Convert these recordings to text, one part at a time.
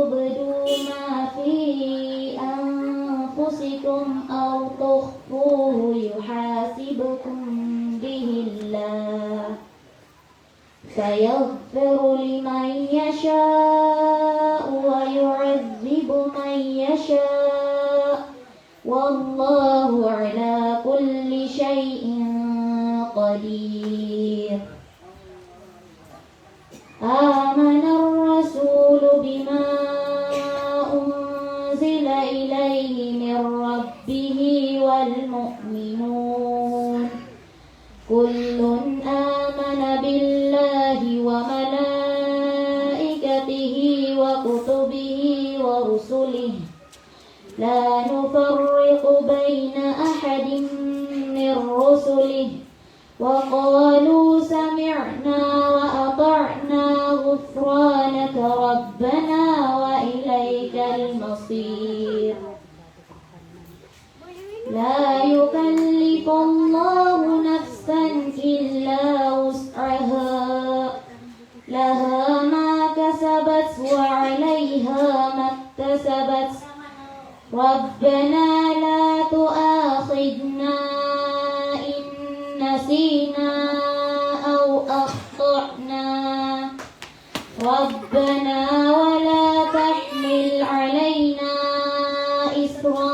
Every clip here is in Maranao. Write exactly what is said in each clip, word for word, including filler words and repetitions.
تبدوا ما في أنفسكم أو تخفوه يحاسبكم به الله فيغفر لمن يشاء ويعذب من يشاء والله على كل شيء قدير. آمن الرسول بما أنزل إليه من ربه والمؤمنون كل آمن بالله وملائكته وكتبه ورسله لا نفرق بين أحد من رسله وقالوا سمعنا وأطعنا غفرانك ربنا وإليك المصير. لا يكلف الله نفسا إلا وسعها لها ما كسبت وعليها ما اكتسبت ربنا لا تؤاخذنا إن نسينا أو أخطأنا ربنا ولا تحمل علينا إصرا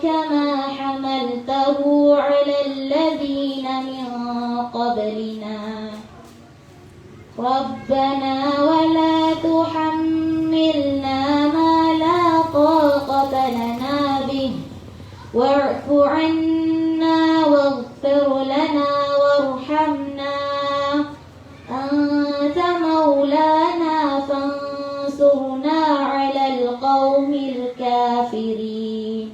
كما حملته على الذين من قبلنا ربنا ولا تحملنا ما لا طاقة لنا به واعف عنا واغفر لنا وارحمنا أنت مولانا فانصرنا على القوم الكافرين.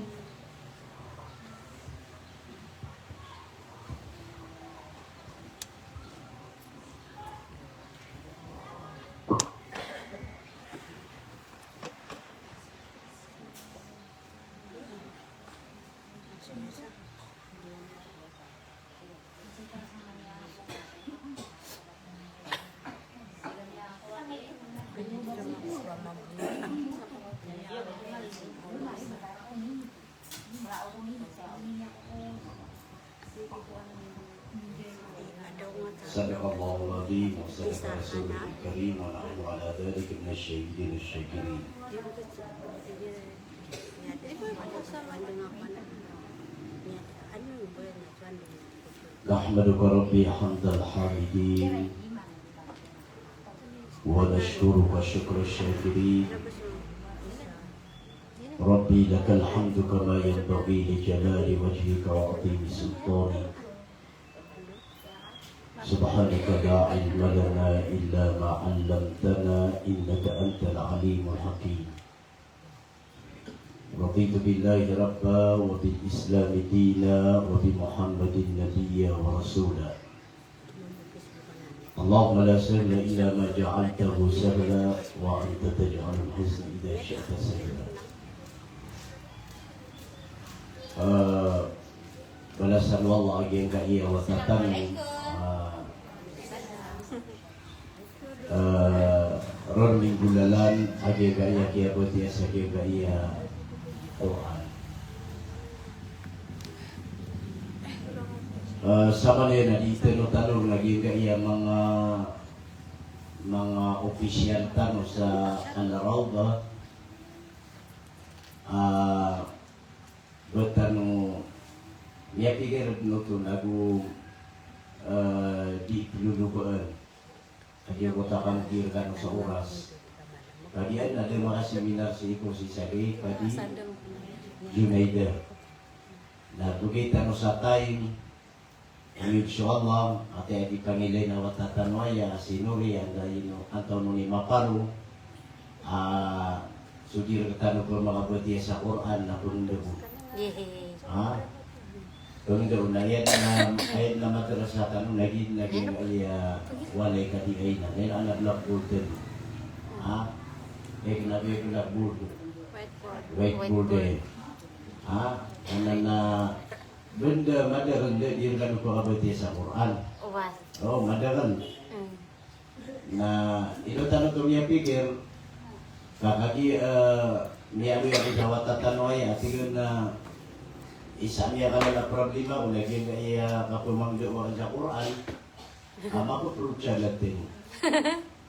صدق الله العظيم وصدق رسوله الكريم ونحن على ذلك من الشاهدين الشاكرين. نحمدك ربي حمد الحامدين ونشكرك شكر الشاكرين. ربي لك الحمد كما ينبغي لجلال وجهك وعظيم سلطانك. سبحانك لا علم لنا إلا ما علمتنا إنك أنت العليم الحكيم. رضيت بالله ربا وبالإسلام دينا وبمحمد نبيا ورسولا. اللهم لا سهل إلا ما جعلته سهلا وأنت تجعل الحزن إذا شئت سهلا. Eh, balasan o Allah a giyangkaya wata tano, eh, eh, roo a minggolalan a giyangkaya kiyabatiya sa giyangkaya Qur'an. Eh, samanaya na di tano tano na giyangkaya manga, manga opisyal tano sa Al-Rawdah, eh, ba tano miyapikir dn oto na go, eh, di ploloba a giya ko takan kir kano sa oras. Padi adn a da makaseminar sii ko si Sagi, padi Junaida. Na bgi tano sa time, insha Allah, ati a di pangilay na wata tano aya, si Nori, anda ino, antonaa i maparo, ah, so di rktano pmakabatiya sa Qur'an na pngndao. Ha? Pngndao na aya na, aya na madrasa tano na giyangkaya, ah, walay ka di aya na, aya na blackboard tano. Ha? Aya na blackboard. Whiteboard. Whiteboard, eh. Ha? Anan na bnda madakl, da di rktano pmakabatiya sa Qur'an. O, madakl. Na ino tano oto miyapikir, Ka kagiya, eh, miyaaloy ako sa wata tano aya, a tig iyan a isa a miyakalala a problema ko na giya, eh, kapemangndao akn sa Qur'an. Ama ko pro siya na tano.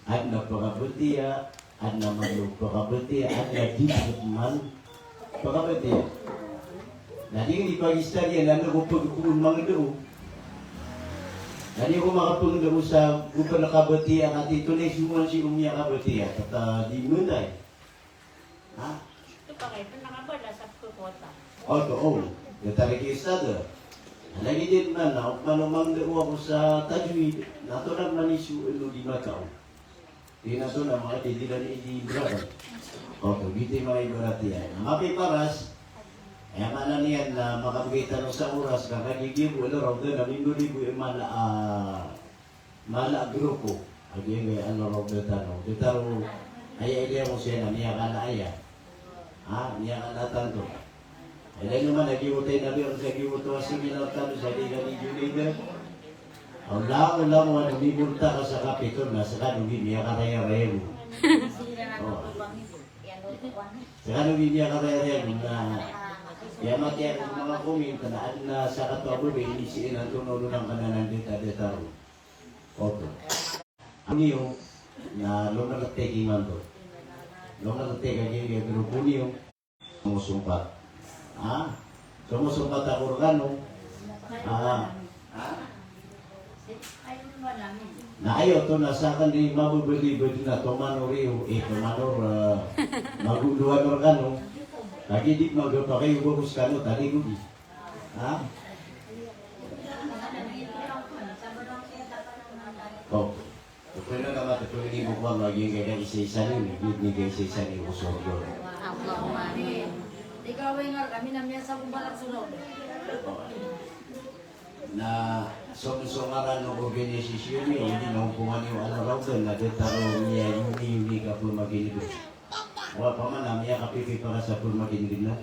Adn a pakabatiya, adn a malo pakabatiya, adn a di man pakabatiya. Na di, di pagistadiya na ko pag-, pagmangndao. Na di ako makapangndao sa go pn kabatiya, ka tito na isoman si omi a kabatiya, tata di mentay. Ha? Ito pa kayo, pag nakabala sa pagkakota. O, to, o. Datar ki ustad, eh. Lagid iyan man, na, o, mano mangndao ako sa tajwid, na to na maniso, ino di matao. Di na to na manga di, di na di, di ibarat. O, to, giyoto i manga ibarat iyan. Na mapiparas, aya maana niyan na makabgay tano sa oras, ka kagiya bo, ino raw, na mimbaloy bo, eh, mala, ah, mala a grupo a giyangkaya a lalaw dn tano. Dn tano, aya ilay ko siya na miyakala aya. Ha, miyakala tanto. Ilay niyo man a giyoto i nabi, sa giyoto a seminar tano sa di kami Junaid. Ola, ola mo ano, mimulta ka sa Kapitol na, sa kano di miyakaraya-raya mo. O. Sa kano di miyakaraya-raya mo na, aya matiyag ko manga comment na, adn a sakataw bo, ba, inisiin antonaa onon a kanan a data, data ron. Oto. Niyo, na lomalteg imanto. Lomalteg a giyangkaya grupo niyo. Somosompat. Ha? Somosompat ako rkano. Ha? Ha? Na aya oto na sakn di mababali-bali na tomanor iyo, eh, tomanor, eh, magodoan rkano. Kagiya di magapakay o ba ko skano, tali ko di. Ha? O. Oto na ka matotol ini bo ko Allah, giyangkaya kaisaisa niyo, giyangkaya kaisaisa niyo ko sorga. Allahumma amin. Ikaw, ingar kami na miyasa ko balak sorga. Na so, so ngaran o organisasyon iyo, odi na ompongan iyo a Al-Rawdah, na dn tano miyayoni-yoni ka pmakinign. Wa pman a miyakapipiparas a pmakinign na,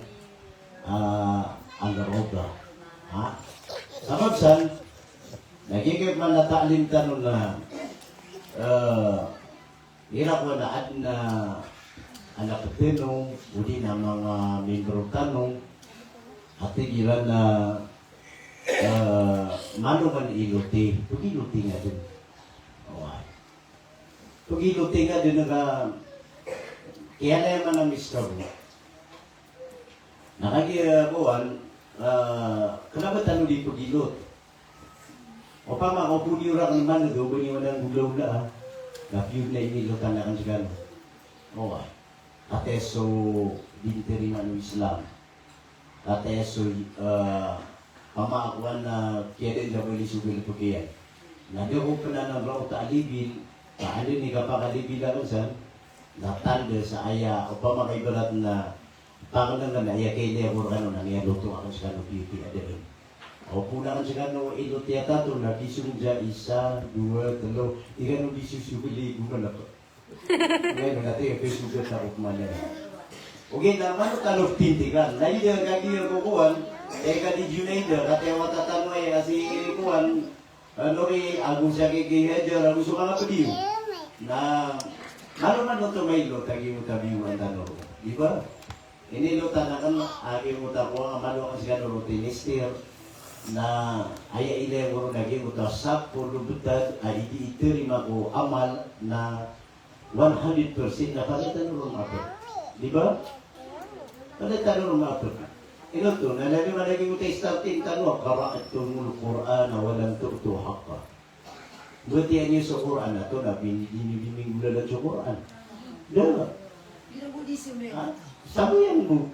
ah, Al-Rawdah. Ha? Sabap san, na giya pman a ta'lim tano na, eh, igira ko na adn a, anak tano, odi na manga membro tano, a tig iran na, eh, mano man iloti, pagiloti nga dn. Oway. Pagiloti nga dn ka, kiyalaya man a miskabo. Na kagiya, eh, kowan, eh, kna ba tano di pagilot? Opama ka opama niyo rakn man, da o ba niyo anan golaola, ah. Na piyo na inilotan akn skano. Oway. Kataya so di ntarima o Islam. Kataya so, eh, pama kowan na kiyadaan da ba ini so galbk iyan. Na da ko pn anan raot a libil, ka anda ini kapakalibil akn san, na tanda sa aya, opama ka ibarat na Pangnan na aya kailay ko rkano na miyaloto akn skano pipiya dn. O pn akn skano iloti a tato na di song sa isa, dowa, tlo, di kano di sosogli, goman ako. Ngayon, na tiya, pisogat ako kmana. Ogaid na mano tano tintikan. Na ida ka di ko kowan, eh, ka di Junaid, ka tiya wata tano aya si kowan, Ano ri, ago sa kiki Hajar, ago so manga pd iyo. Na, malo man oto mailot a giyoto a biyowan tano. Di ba? Inilotan akn a giyoto a kowan, malo akn skano ron tinistir. Na, aya ilay ko ron a giyoto a sapolo btad a di itarima ko amal na One hundred percent na palaya tano ron maapd. Di ba? Palaya tano ron maapd. Ino oto, na lagid man lagid o ta starting tano, "Qara'tumul Qur'ana wa lam tu'tu haqqah." Batiya niyo so Qur'an a oto na bin-, di niyo di minggolalan so Qur'an. Da. Ha? Sambayang bo.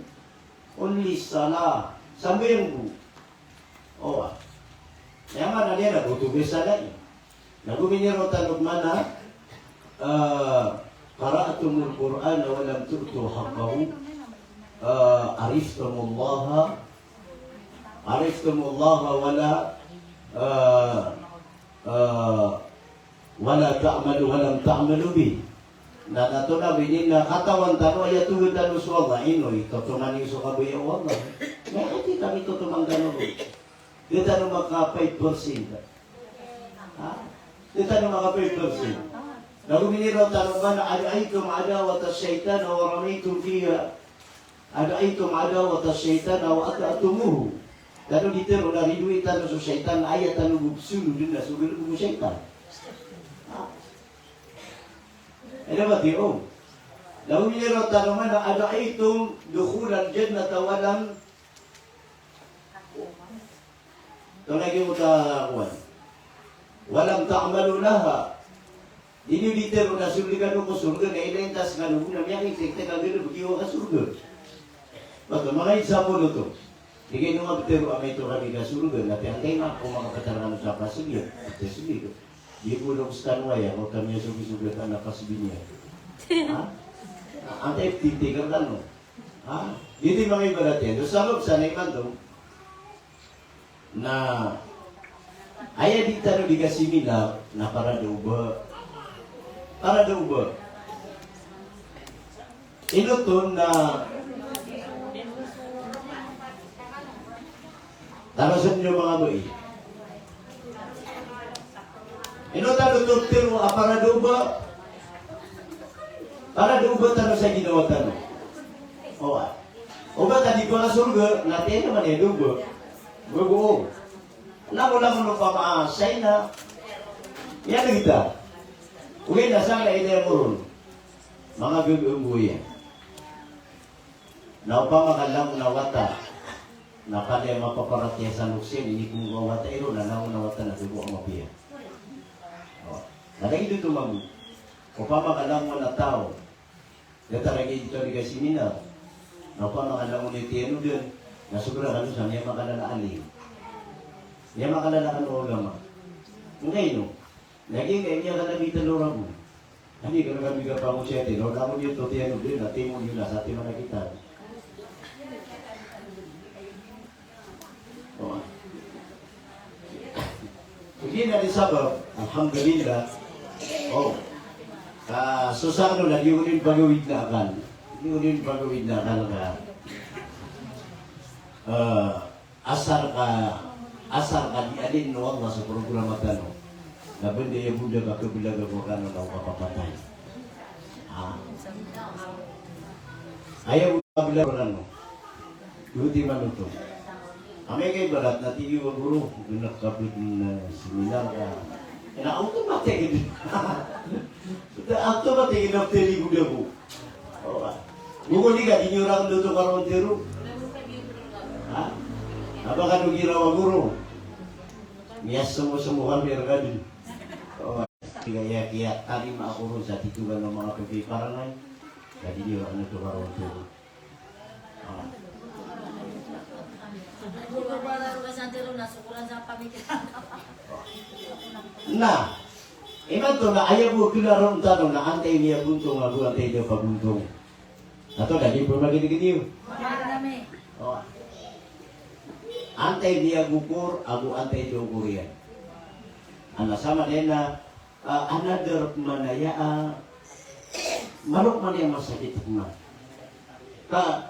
Only salah. Sambayang bo. Oway. Aya maana niyan na bo oto bes a dai. Na go miniro tano pman a, eh, "Qara'tumul Qur'ana wa lam tu'tu haqqahu, eh, ariftumullaha, ariftumullaha wa la, eh, eh, wa la ta'malu, wa lam ta'malu bih." Na, na oto na bini na katawan tano, aya togan tano so Allah, ino i totoman iyo so kabaya o Allah. Na, aya di kami totoman tano ron. Di tano maka five percent. Ha? Di tano maka five percent. Na go miniraw tano man a ad'aytum adawata shaytana wa ramaytum fiha, ad'aytum adawata shaytana wa ata'tumuhu. Tano di tero na ridoay tano so shaytan, aya tano bo pzonodn na so galbk o shaytan. Ha? Aya ba tiyo? Na go miniraw tano man a ad'aytum dukhulal jannata wa lam Ito lagi o ta, kowan. Wa lam ta'malu laha. Di niyo di tero na soldi kano ko sorga, na ilay tas kano bo na miyakaitik, tig ka galbk iyo ka sorga. Ba oto, manga example oto. Di kano nga ptero a maito kami ka sorga, na tig antai man ko makapatar kano sa pasogit, pasogit. Di ko loko skano aya, ko kami a sogi-sogi ka na pasogit niyan. Ha? Antai ptitiro kano. Ha? Giyoto i manga ibarat iyan. So sabap sa na imanto na aya di tano di kasiminar na para da o ba, para da o ba. Ino oto na Tarasen iyo manga bai. Ino tano oto tero a para da o ba, para da o ba tano sa ginawa tano. O, o ba tano di pakasorga, na tig iyan a man iya da o ba. Ba go. Langon-langon o pama a China. Iyan a gita. Ogaid na sangkai a ida iyan moron. Manga gaga bo iyan. Na opama ka langon a wata na palaya mapaparatiyaya sa lokes iyan, iniponggo a wata iron na langon a wata na dogo a mapiya. O, na lagid oto mambo. Opama ka langon a taw, datar a giyoto di kasiminar. Na opama ka langon a tiyanodan, na sobra kano sa miyamakalala a alim. Miyamakalala kano a ulama. Ngkaino? Na giyangkai a miyakalabi tano ragon. Andi ka na kami kapangosiyati, na langon iyo oto tiyanodan, na timo niyo na sa timan a kitab. O. Giyanan i sabap, alhamdulillah. O. Ka so sakn on na di ko niyan pagawid na akal. Di ko niyan pagawid na akal ka. Eh, Asar ka, asar ka di adn o Allah sa programa tano. Na banda iya bo da ka kablag ako rkano na o kapapatay. Ha? Aya bo kablag ako rkano. Giyoto i manoto. Amay ka ibarat na tig iyo a goro, gana ka bo dn, eh, seminar ka. Na automatic. Automatic na ptari bo da bo. O, ba. Gogol di ka, di niyo rakn oto karoon tero. Ha? Aba kano giraw a goro. Miyasomo-somo kami rkadn. O, ba. Tig a iya, iya, talima ako ron sa titho kano manga pagpiparangan. Ka di niyo rakn oto karoon tero. Na, imanto na aya bo a kharoon tano na antai niyan bontong ago antai niyan pabontong. Ato na di pn magidgid iyo. O. Antai niyan okor ago antai niyan okor iyan. Ana sama den na Ah, another pman aya, ah, marok man aya masakit pman. Ka,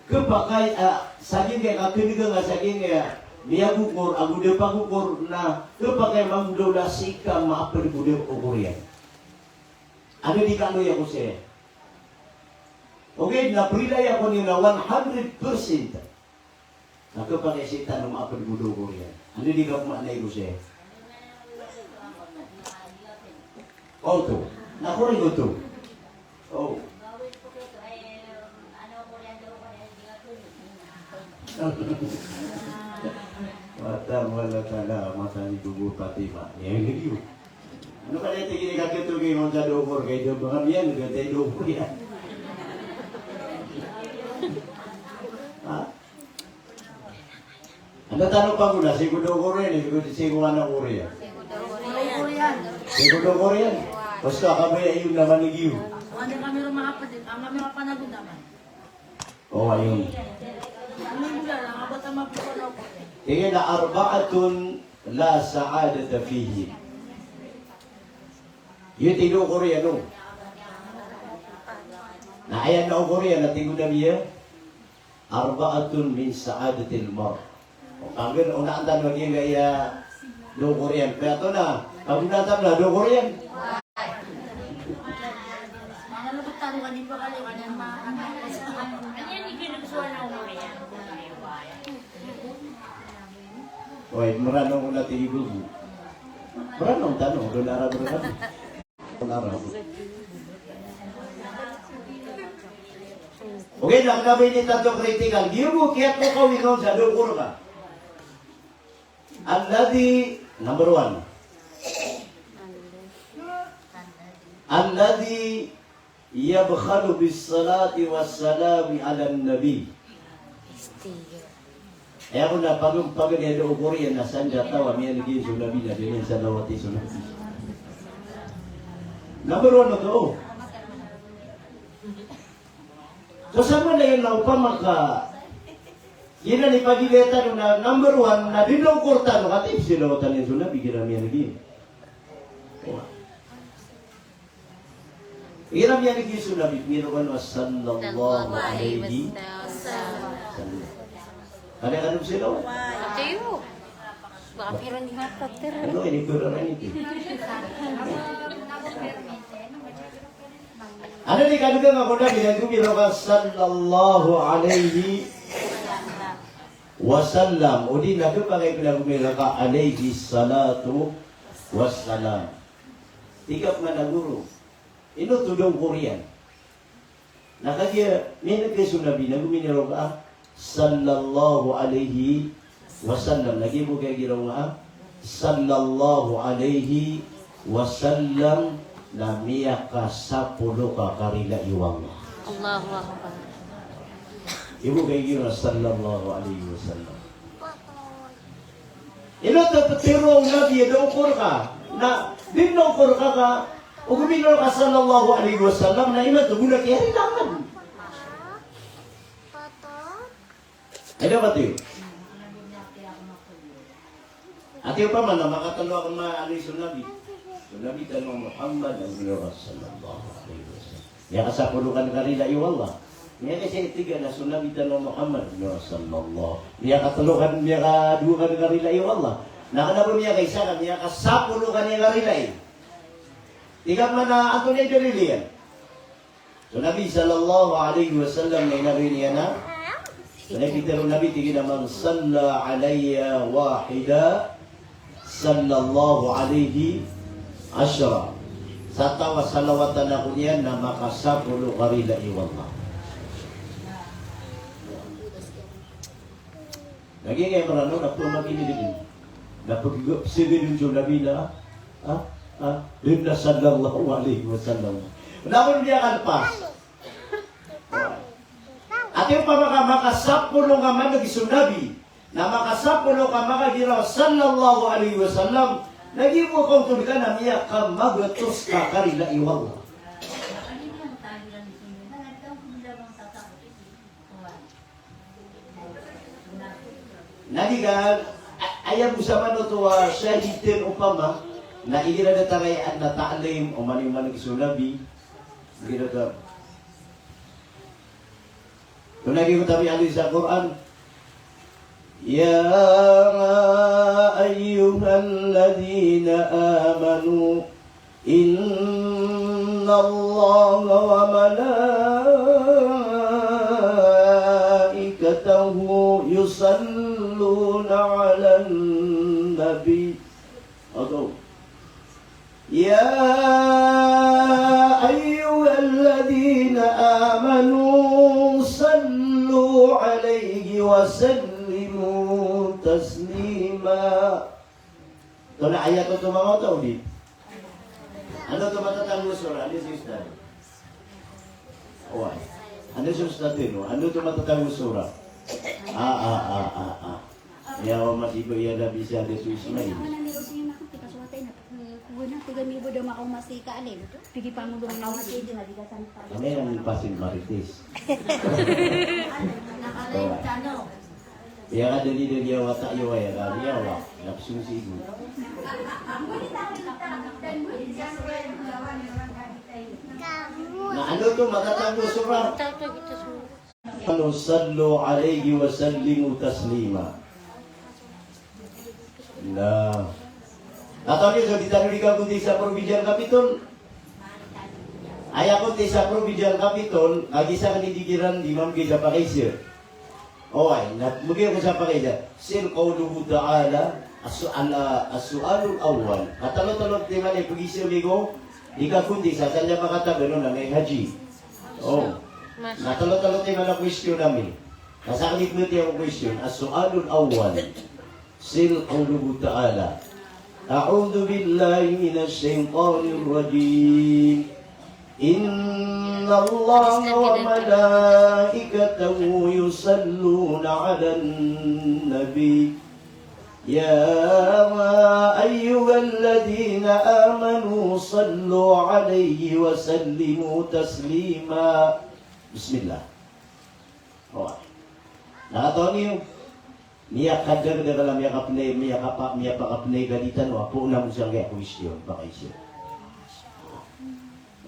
khapakay, ah, sa giyangkai a kakhnga nga sa giyangkai a miyagokor ago da pagokor na khapakay mambo da o sii ka maapd bo da okor iyan. Anda di kaloy ako saya. Ogaid na prilay ako niyo na one hundred percent. Na khapakay sii tano maapd bo da okor iyan. Anda di kapmaanay ko saya. O, oto. Na korek oto. O. Mata wala tala, mata ni dugo Fatima. Iya, iya, iya. Ano ka dati gini ka kito kay Monza da okor, kay da bangam iyan, kay da okor iyan. Ha? Anda tano pagona, sii ko da okor iyan, sii ko, sii ko ana okor iyan. Sii ko da okor iyan. Basta kabaya iyo na manigi iyo. O, ayon. Tig iyan a arba'atun la sa'adata fihim. Iyo tig o okor iyan o. Na aya na okor iyan na tig o Nabi iyan. Arba'atun min sa'adatil mar. O, pangir, onaan tano lagi nga iya da okor iyan. Kaya oto na, pangir, onaan tano na da okor iyan. Oway, Mranaw ko na tig iyan. Mranaw tano, doon Arab, Arab. Doon Arab. Okay, na kna ba ini tano kritikal. Giyoto, kiyatokawi ngka on sa dokor ka. Alladhi, number one. Alladhi yabkhalu bis salati was salami alan nabi. Aya kon a pagn, pagn iyan dokor iyan na sanjataw a miyan'g iyan so Nabi na di niyan salawati so Nabi. Number one oto. So samanaya na opama ka giyanan i pagilaya tano na number one na di dokor tano ka tig iyan salawatan iyan so Nabi igira miyan'g iyan. Igira miyan'g iyan so Nabi, miyaro kano a sallallahu alaihi wasallam. Kala kano salawat. Ati yo. Baka piran di nga patir. Ano, ini ko na lang ito. Ano di kano ka nga ko Nabi na gomiraw ka sallallahu alaihi wasallam. O di na gomiraw ka alaihi salatu wassalam. Tig ka pman a goro. Ino oto dokor iyan? Na kagiya miyan'g ka so Nabi na gomiraw ka sallallahu alaihi wasallam. Na giya bo kagiraw nga sallallahu alaihi wasallam na miyakasapolo ka karila i Allah. Allahu Akbar. Giya bo kagiraw nga sallallahu alaihi wasallam. Ino oto pitharo o Nabi a dokor ka, na di dokor ka ka, o gomiraw ka sallallahu alaihi wasallam, na imanto bo na kiyarilaan. Ay, dapat iyo. Ati opama na makatlo akn maaloy so Nabi. So Nabi tano a Muhammad, a gomiraw ka sallallahu alaihi wasallam. Miyakasapolo ka karila i Allah. Miyakaisa i tig iyan a so Nabi tano a Muhammad, sallallahu. Miyakatlo ka, miyakadowa ka karila i Allah. Na kna ba miyakaisa ka, miyakasapolo ka karila i. Tig ka pman a antonaa i dalil iyan? So Nabi sallallahu alaihi wasallam na inaloy niyan a, so Nabi, pitharo o Nabi, tig iyan a, "Man salla alayya wahida, sallallahu alaihi ashra." Sa taw a salawatan ako niyan na makasapolo karila i Allah. Lagid iyan Mranaw na pmakinilid. Na pag-, psgdn so Nabi na, ah, ah, dn na sallallahu alaihi wasallam. Na kon miyakalpas. Ati opama ka makasapolo ka man'g so Nabi, na makasapolo ka makagiraw sallallahu alaihi wasallam, na giya bo kon tod ka na miyakamagatos ka karila i Allah. Na di ka, a-, aya bo sa manoto a shahid ten opama, na igira da taray adn a ta'lim, oman i man'g so Nabi, igira da. Tonaa i gitabi a sa Qur'an, "Ya ayyuhalladhina amanu, innallaha wa malaikatahu yusalluna alan nabi." Oto. "Ya ayyuhalladhina amanu sallu alaihi wa sallimu taslima." Tonaa i ayat oto, manga taw di? Ano oto matatago a sura? Ano si Ustad? Oway. Ano si Ustad dn? Ano oto matatago a sura? Ah, ah, ah, ah, ah. Aya, wa masibo iya Nabi si Hadis Ismail. Kami ang pasin marites. Oway. Aya kadali-dali a wata iyo, aya kami a wa, na psong si igo. Na ano oto matatago a sura? Ano, sallu alaihi wa sallimu taslima. Na. Ataw niyo so di tano di kagontay sa Provincial Capitol. Aya kon ti sa Provincial Capitol, kagiya sa kanidigiran di mamgi sa pakaisa. Oway, na mgi ko sa pakaisa. Sir qawluhu ta'ala, as-, al-, as-su'alul awwal. Katalo-talo ti mani pagisa mi ko, di ka kundi sa sanya makataga no na may haji. O. Na talo-talo ti mani question ami. Kasaklid mo ti ako question. As-su'alul awwal. Sir qawluhu ta'ala. A'udhu billahi minash shaytanir rajim. Innallaha wa malaikatahu yusalluna 'alan nabi. Ya ayyuhalladhina amanu sallu 'alaihi wa sallimu taslima. Bismillah. Oway. Na katawan iyo, miyakadagdag a miyakapnay, miyakapa-, miyapakapnay ka di tano a poon a mo sangkaya question, pakaisa.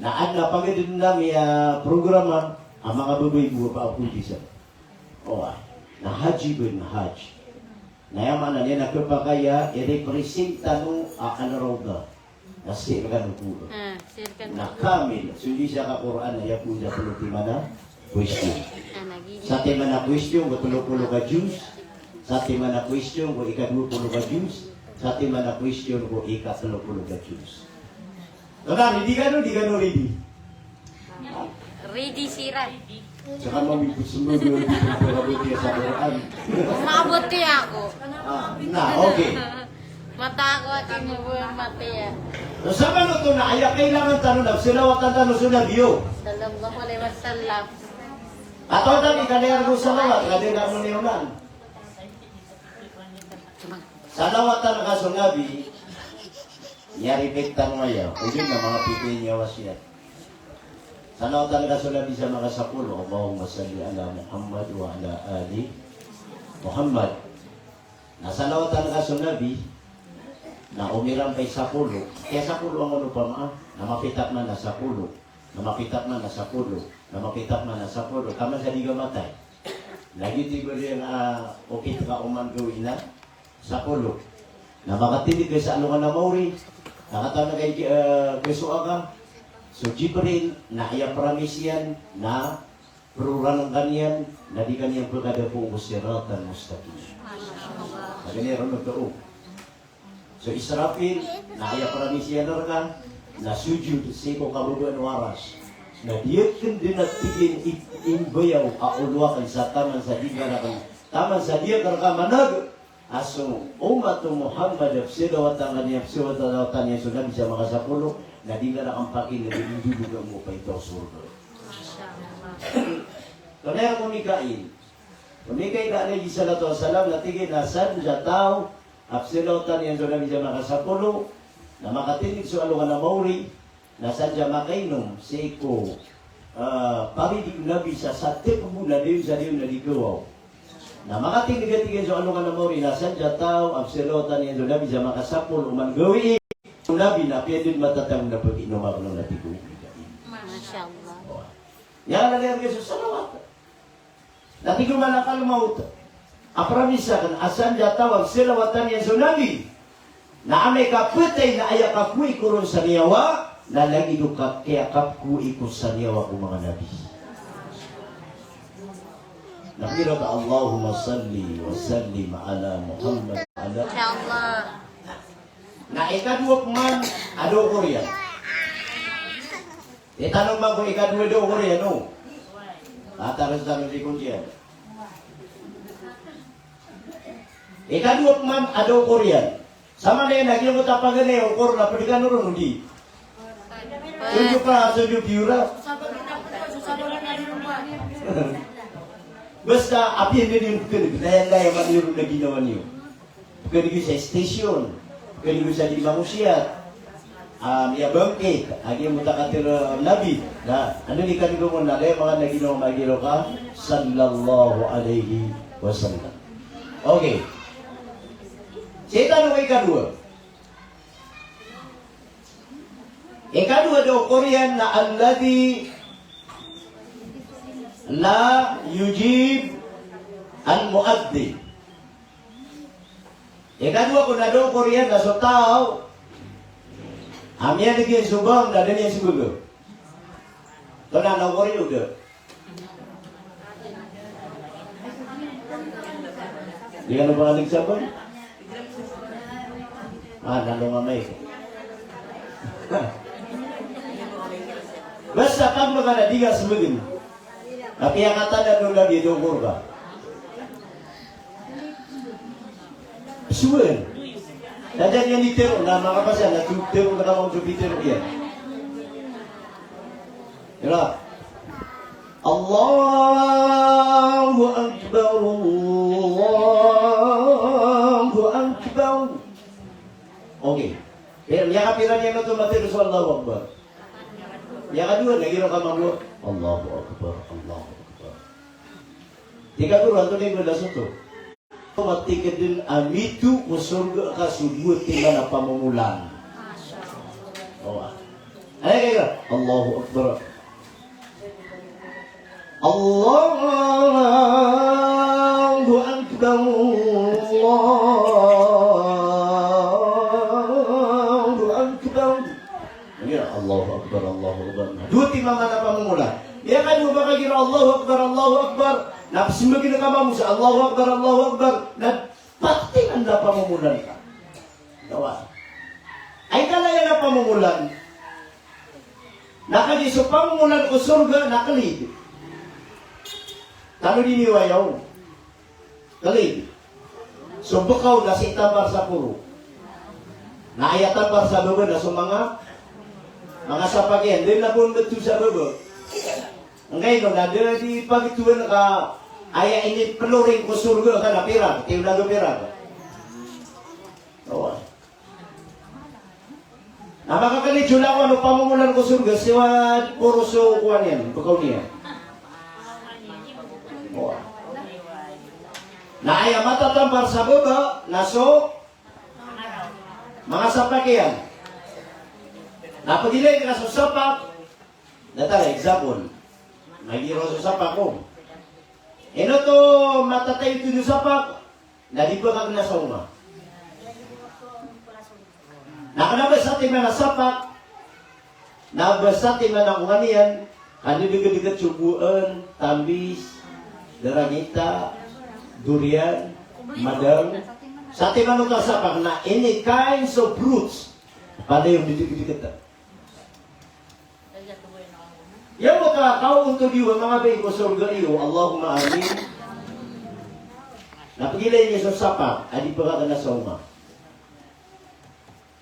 Na adn a pagdn ami a programa a manga babay bo a pakundi sa. Oway. Na haji bo, na haji. Na aya maana niyan na khapakay a i-represent tano a Al-Rawdah. Na sii rkano poon. Ah, sii rkano poon. Na kamil, so di sa ka Qur'an na aya poon sa polo timan a question. Ah, lagi. Sa timan a question ko tlo polo ka juz. Sa timan a question ko ika dowa polo ka juz. Sa timan a question ko ika tlo polo ka juz. Tonaa, ready kano, di kano ready? Ready siran. Saka mamikot sa mga doon dito sa Qur'an. Maabot iya ako. Ah, na, okay. Matakot ako, mati ako. So, sa manoto na, aya kailangan tano na, salawatan tano so Nabi, o. Sallallahu alaihi wasallam. At o, tani, kanayar ko salawat, kadi na mo niyo nan. Salawatan ka so Nabi, niya-repeat tano aya, o di na manga pito i niya wasiyat. Salawatan ka so Nabi sa manga sapolo, Allahumma salli ala Muhammad wa ala ali Muhammad. Na salawatan ka so Nabi, na omiran pay sapolo, kaya sapolo ang ano pa maa, na mapitak man na sapolo, na mapitak man na sapolo, na mapitak man na sapolo, taman sa di ka matay. Lagid i berian a okit ka oman gawii na sapolo. Na makatindg ka sa alongan a maori, na katawan ka i, eh, kesowa ka so Jibril, na aya promise iyan, na peroranan ka niyan, na di ka niyan pekadapo ko siratan mustaqim. Lagid iyan ron oto. So Israfil, na aya promise iyan rka, na sujud sii ko kababaan o Arash. Na di akn dn a tig iyan i-, imbayaw a olo akn sa taman sa di ngka rakn, taman sa di akn rka maneg, a so umat o Muhammad a psalawatan ka niyan, psalawatan iyan so Nabi sa manga sapolo, na di ngka rakn pakinegen i ndodog a mopait o sorga. Masha Allah. Tonaa ko Mikail. Ko Mikail alayhis salatu wassalam, na tig iyan a san sa taw a psalawatan iyan so Nabi sa manga sapolo, na makatindg so alongan a maori, na san sa makainom sii ko, ah, paridi o Nabi sa satek bo na dayon sa dayon na di kawaw. Na makatindg a tig iyan so alongan a maori, na san sa taw a psalawatan iyan so Nabi sa manga sapolo oman gawii o Nabi, na apiya dn matatago na paginom akn on, na tig o Mikail. Masha Allah. Oway. Aya na lagid iyan so salawat. Na tig o malakal maut a promise akn a san sa taw a psalawatan iyan so Nabi, na amay ka petay na aya kakowai ko ron sa niyawa, na lagid o ka-, kiyakakowai ko sa niyawa ko manga nabi. Na kira ka, Allahumma salli wa sallim ala Muhammad wa ala. Insha Allah. Na ikadowa pman a dowa ko riyan. Di tano man ko ikadowa a dowa ko riyan, no? Ataras tano di kon diyan. Ikadowa pman a dowa ko riyan. Sa manaya na giyoto a paganay o korona, pwede kano ron, o di? Sodyo pa, sodyo piyora. Basta apiya dn iyan, pkn, daya-daya man iyan na ginawa niyo. Pkadigo sa station, pkadigo sa di mangosiyat. Ah, miyabangkit, a giya mutakatir, ah, Nabi. Na, ano ni kadigo mo na, laya manga na ginawa magiro ka, sallallahu alaihi wasallam. Okay. Sii tano ko ikadowa. Ikadowa a dowa ko riyan na alladhi la yujib al-muadhdhin. Ikadowa ko na dowa ko riyan na so taw a miyaneg iyan so bang na da niyan smbag. Kena na wari uda. Di kano ba alig sabon? Ah, nano nga may. Basta pag magana di ka sumagin. Tapi ang kata na doon lagi doon kurba. Suwen. Tanda niyan di tero na makapasa na tu-, tero na kamang tu pitero iyan. Ira. Allahu Akbar, Allahu Akbar. Okay. Pero miyakapira niyan oto matero so Allahu Akbar. Miyakadowa, lagi ro kamang dowa. Allahu Akbar, Allahu Akbar. Tig a goro, antonaa i balasan oto? Matikid dn a mito ko sorga ka so dowa timan a pamomolan. O, a. Ay, kaya, Allahu Akbar. Allahu Akbar. Allahu Akbar. Iya, Allahu Akbar, Allahu Akbar. Na dowa timan a pamomolan. Miyakadowa ba kagiya Allahu Akbar, Allahu Akbar. Na psmbag iyan ka mambo sa Allahu Akbar, Allahu Akbar. Na pati anda pamomolan ka. Dawa. Ay kala iyan a pamomolan. Na kagiya so pamomolan ko sorga na klid. Tano di niyo ayaw. Klid. So bkaw na sii tampar sa poro. Na aya tampar sa baba na so manga, manga sapak iyan. Dn na bo mbto sa baba. Angkaino na da di pagtowan ka aya iniploring ko sorga ka na pirak, tiyo na do pirak. Oway. Na makaklid so langowan o pamomolan ko sorga, siwa poro so kowan iyan, bkaw niyan. Oway. Na aya matatampar sa baba na so manga sapak iyan. Na pagilay ka so sapak, datar a example. Na giro so sapak ko. Ino oto matatayo oto so sapak, na di pkakna sa oma. Na kna ba satiman a sapak, na ba satiman a kowan iyan, ka di dgdgd so bowaan, tambis, darangita, durian, madang. Satiman oto a sapak na any kinds of fruits. Palaya di dgdgd. Giyangkoto a kaontod iyo a manga bai ko sorga iyo, Allahumma amin. Na pagilay niyo so sapak a di pkakna sa oma.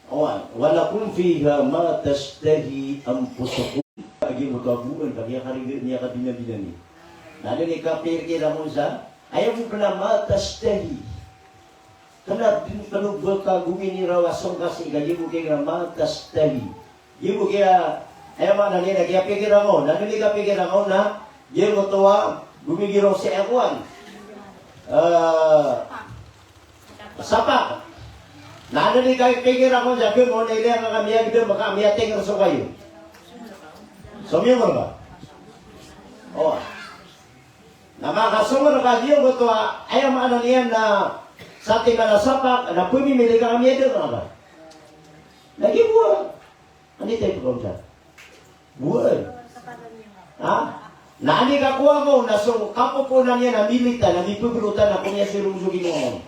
Oway, wa lakum fiha ma tashtahi anfusukum. Giyangkoto a bowaan, kagiya kariga niyan, kabinabina niyan. Na adn i kapikira on sa, aya bo pn a ma tashtahi. Kna dn pn o ba ka gomini raw a songka sii ka, giya bo kiya ma tashtahi. Giya bo kiya, aya maana niyan na kiyapikiran on. Na adn i kapikiran on na giyangkoto a gomigiraw sii a kowan. Eh, sapak. Na adn i kapikiran on sa giyangkoto na ilaya ka miyagdam ka miyatengr so kayo. Somiyong ka. O. Na makasong ka giyangkoto a, aya maana niyan na satiman a sapak, na pmimili ka a miyadam ka. Na giya bo a. Anda i tayo pkaonta? Bo a. Ha? Na anda i kakowa ko, na so kapoponan iyan a militan, na mipblotan a komiya si Rosogino.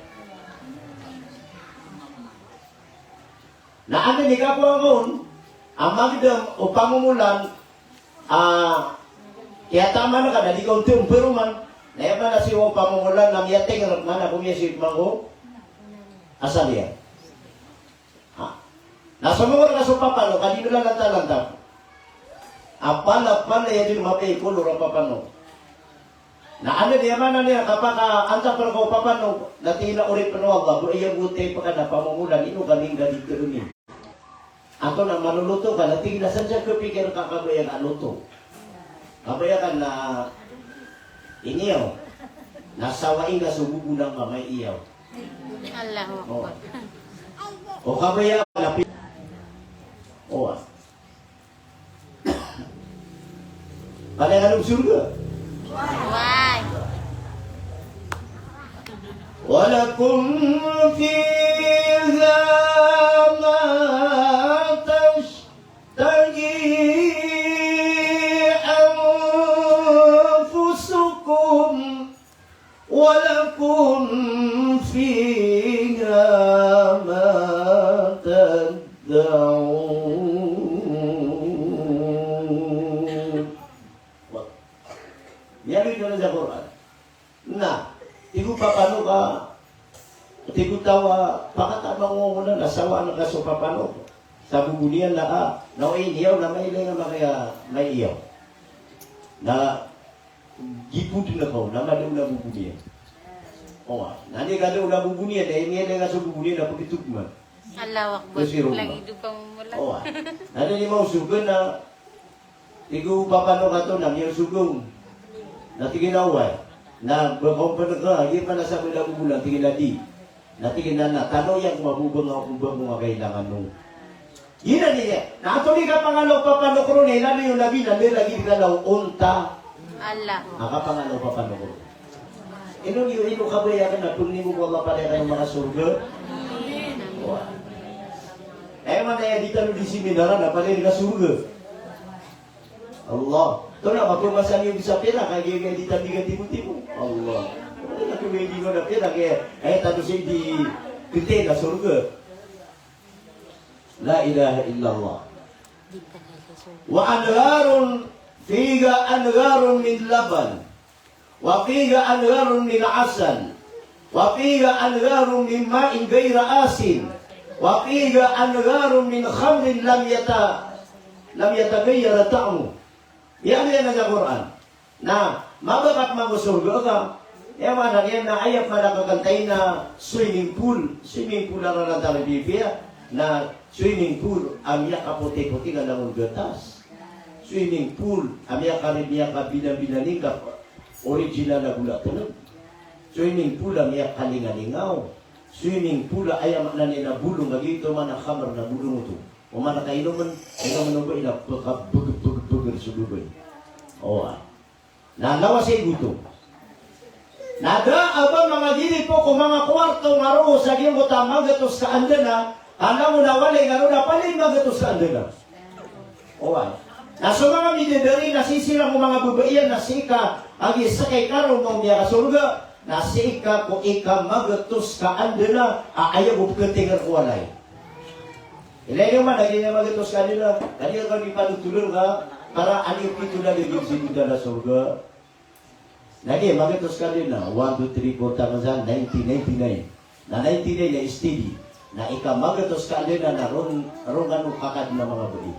Na anda i kakowa ko, a magdam o pamomolan, a, kiyataman ka na di ka onti on paroman, na aya maana si o pamomolan na miyatengr ka na komiya si mangko asal iyan. Ha? Na somongor ka so papano, ka di mlalanta-lanta. A pala, pala iyan dn mapay kolor a papano. Na anda di aya maana niyan, kapakaantap rka o papano, na tig iyan a oripn o Allah, bo aya bo tiyap ka na pamomolan, ino ka mingga di tdmi. Antonaa i maloloto ka, na tig iyan a sadn sa kapikir ka kabaya ka loto. Kabaya ka na iniyaw. Na sawai nga so gogonang mamay iyaw. Allahu Akbar. O kabaya ka na pi-, o. Palaya ka dn ko sorga. Why? Wa lakum fiha ma tashtahi لكم فيها ما تدعون. Miyaaloy dn sa Qur'an. Na, tig o papanok a, tig o taw a, pakataman ko na, na sawaan ka so papanok. Sa bobo niyan na, a, na o iniyaw na mailay nga makaya, maiyaw. Na, gipod na kaw, na mada on a bobo niyan. O, na di ka da on a bobo niyan, na iniyaw na nga so bobo niyan, na pagitog man. Allahu Akbar. Kasi Roma. Lagi do pamumula. O, na di maosog na, tig o papanok a to na miyaosog on. Na tig iyan a oway. Na ba kaw pn ka, aya pn a sabad a bobo na, tig iyan a di. Na tig iyan a na, tano iyan ko mabobang a, mabobang a kailangan o. Giyanan i, na antonaa i kapangala o papanok ron, na ilaya o Nabi na lagid kala o onta. Allah. A kapangala o papanok ron. Ino niyo, ino kabaya akn a pangni ko Allah, palaya kano makasorga. Wa. Aya maana aya di tano di seminar na palaya di kasorga. Allah. Tonaa ba pmasa niyo bisa pira, kagiya di tano di katimo-timo. Allah. Tonaa ba pmasa niyo bisa pira, kagiya, eh, tano sii di pite na sorga. La ilaha illallah. Wa anharun fiha anharun min laban. Wa fiha anharun min asal. Wa fiha anharun min ma'in ghairi asin. Wa fiha anharun min khamrin lam yata-, lam yataghayyar ta'muhu. Aya aya na sa Qur'an. Na, mabakat man ko sorga ka. Aya maana niyan na aya pman a kakantay na swimming pool. Swimming pool a rarata na bibiya. Na swimming pool a miyakapoti-poti ka langon gatas. Swimming pool a miyakari-, miyakabinang-binang ka original a gola tneg. Swimming pool a miyakalingalingaw. Swimming pool a aya maana niyan na bolong, lagid oto man a khamr na bolong oto. Oman ka inomn, inomn o babay na pkabgr-bgr so babay. Oway. Na lawas i goto. Na da a ba manga giripok o manga kowarto nga roo sa giyangkoto a magatos ka anda na, ka langon a walay nga roo na palaya magatos ka anda na. Oway. Na so manga bidadari na sii siran ko manga babay iyan na sii ka, kagiya ska i karoma o miyakasorga, na sii ka ko ikamagatos ka anda na, a aya bo pkhatingr ko walay. Ilay niyo man, lagid iyan magatos ka anda na, lagid iyan ka di panotoln ka, para an iyo pito na lagid sii ko da na sorga. Lagid iyan magatos ka anda na, one, two, three, four, taman sa ninety, ninety-nine. Na ninety-nine na steady. Na ikamagatos ka anda na, na ron, ron kano kakadn a manga babay.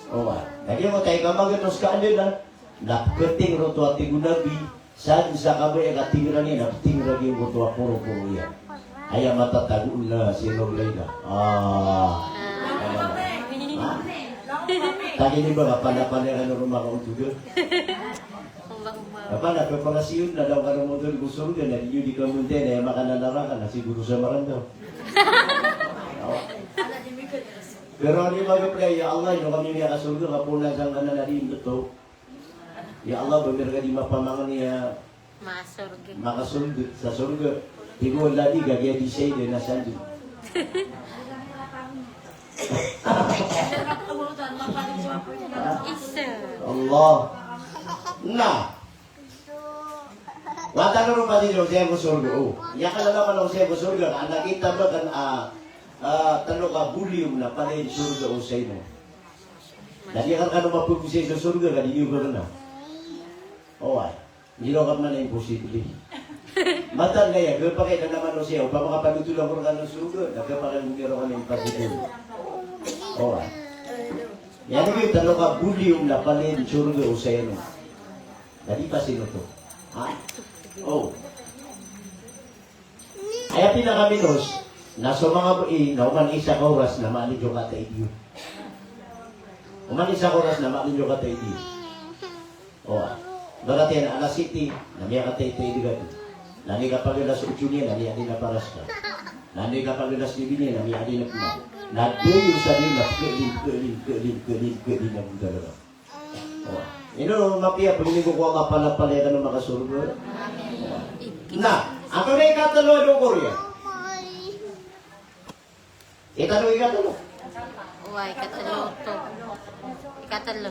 Oway. Lagid iyan oto a ikamagatos ka anda na, na pkhatingr oto a tig o Nabi, sadn sa kabaya a katingran iyan, na ptingran iyan oto a poroporo iyan. Aya matatago na si Noblayla. Ah. Ha? Tagi ni ba, kapala-pala ka na roma ka oto. Allahumma. Apa na, pepangasiyon na daw ka na modol ko sorga na di niyo di kamonten, na aya makananaraka na siguro sa marandaw. Pero ano yung mag-apply, "Ya Allah, ino kami miyakasorga, kapoon sangkanan a di mbto. Ya Allah, ba mira ka di mapamangni a makasorga, makasorga sa sorga." Tig o Allah, di, kagiya di saya di na sandi. Isa. Allah. Na. Wata na ron pati di o saya ko sorga. O. Aya kalalaman o saya ko sorga. Anak kita ba kan, ah, ah, tano ka volume na pala yung sorga o saya mo. Na di ka kano mapagosay sa sorga, ka di niyo ba na. Oway. Di ron ka man a imposible. Mataan ka aya, khapakay na naman o saya, opama ka panotolan ko rkano sorga, na khapakay o giraw ka na imposible. Oway. Aya niyo tano ka volume na palaya sorga o saya no. Na di pasin oto. Ha? O. Aya pinakaminos, na so manga bai, na oman isa ka oras na maalin so kataid iyo. Oman isa ka oras na maalin so kataid iyo. O, ibarat iyan, alas siyete, na miyakataid-taid ka. Na anda i kapag-alas otso niyan, na miyaalin a paras ka. Na anda i kapag-alas nuebe niyan, na miyaalin a pma. Na dayon sa dayon na pkhailin, pkhailin, pkhailin, pkhailin, pkhailin a bo talaga. O, ino mapiya, pangni ko ko Allah, palaya-palaya kano makasorga. Na, antonaa i ikatlo a dowa ko oriyan? Ikatlo, ikatlo. Wa, ikatlo oto. Ikatlo.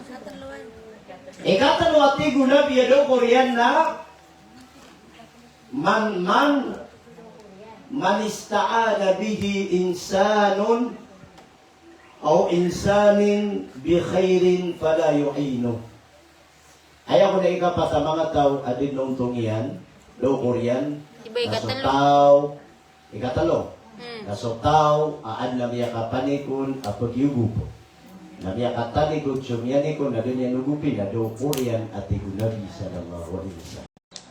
Ikatlo a tig o Nabi a dowa ko oriyan na Man, man, man ista'ana bihi insanun aw insanin bi khairin fala yu'inuh. Aya kon a ikapat a manga taw a di nontong iyan, dokor iyan, na so taw, ikatlo. Hmm. Na so taw a adn a miyakapanikon a pagiyogop, na miyakatanikod so miyanikon a da niyan ogopi, na dokor iyan a tig o Nabi sallallahu alaihi wasallam.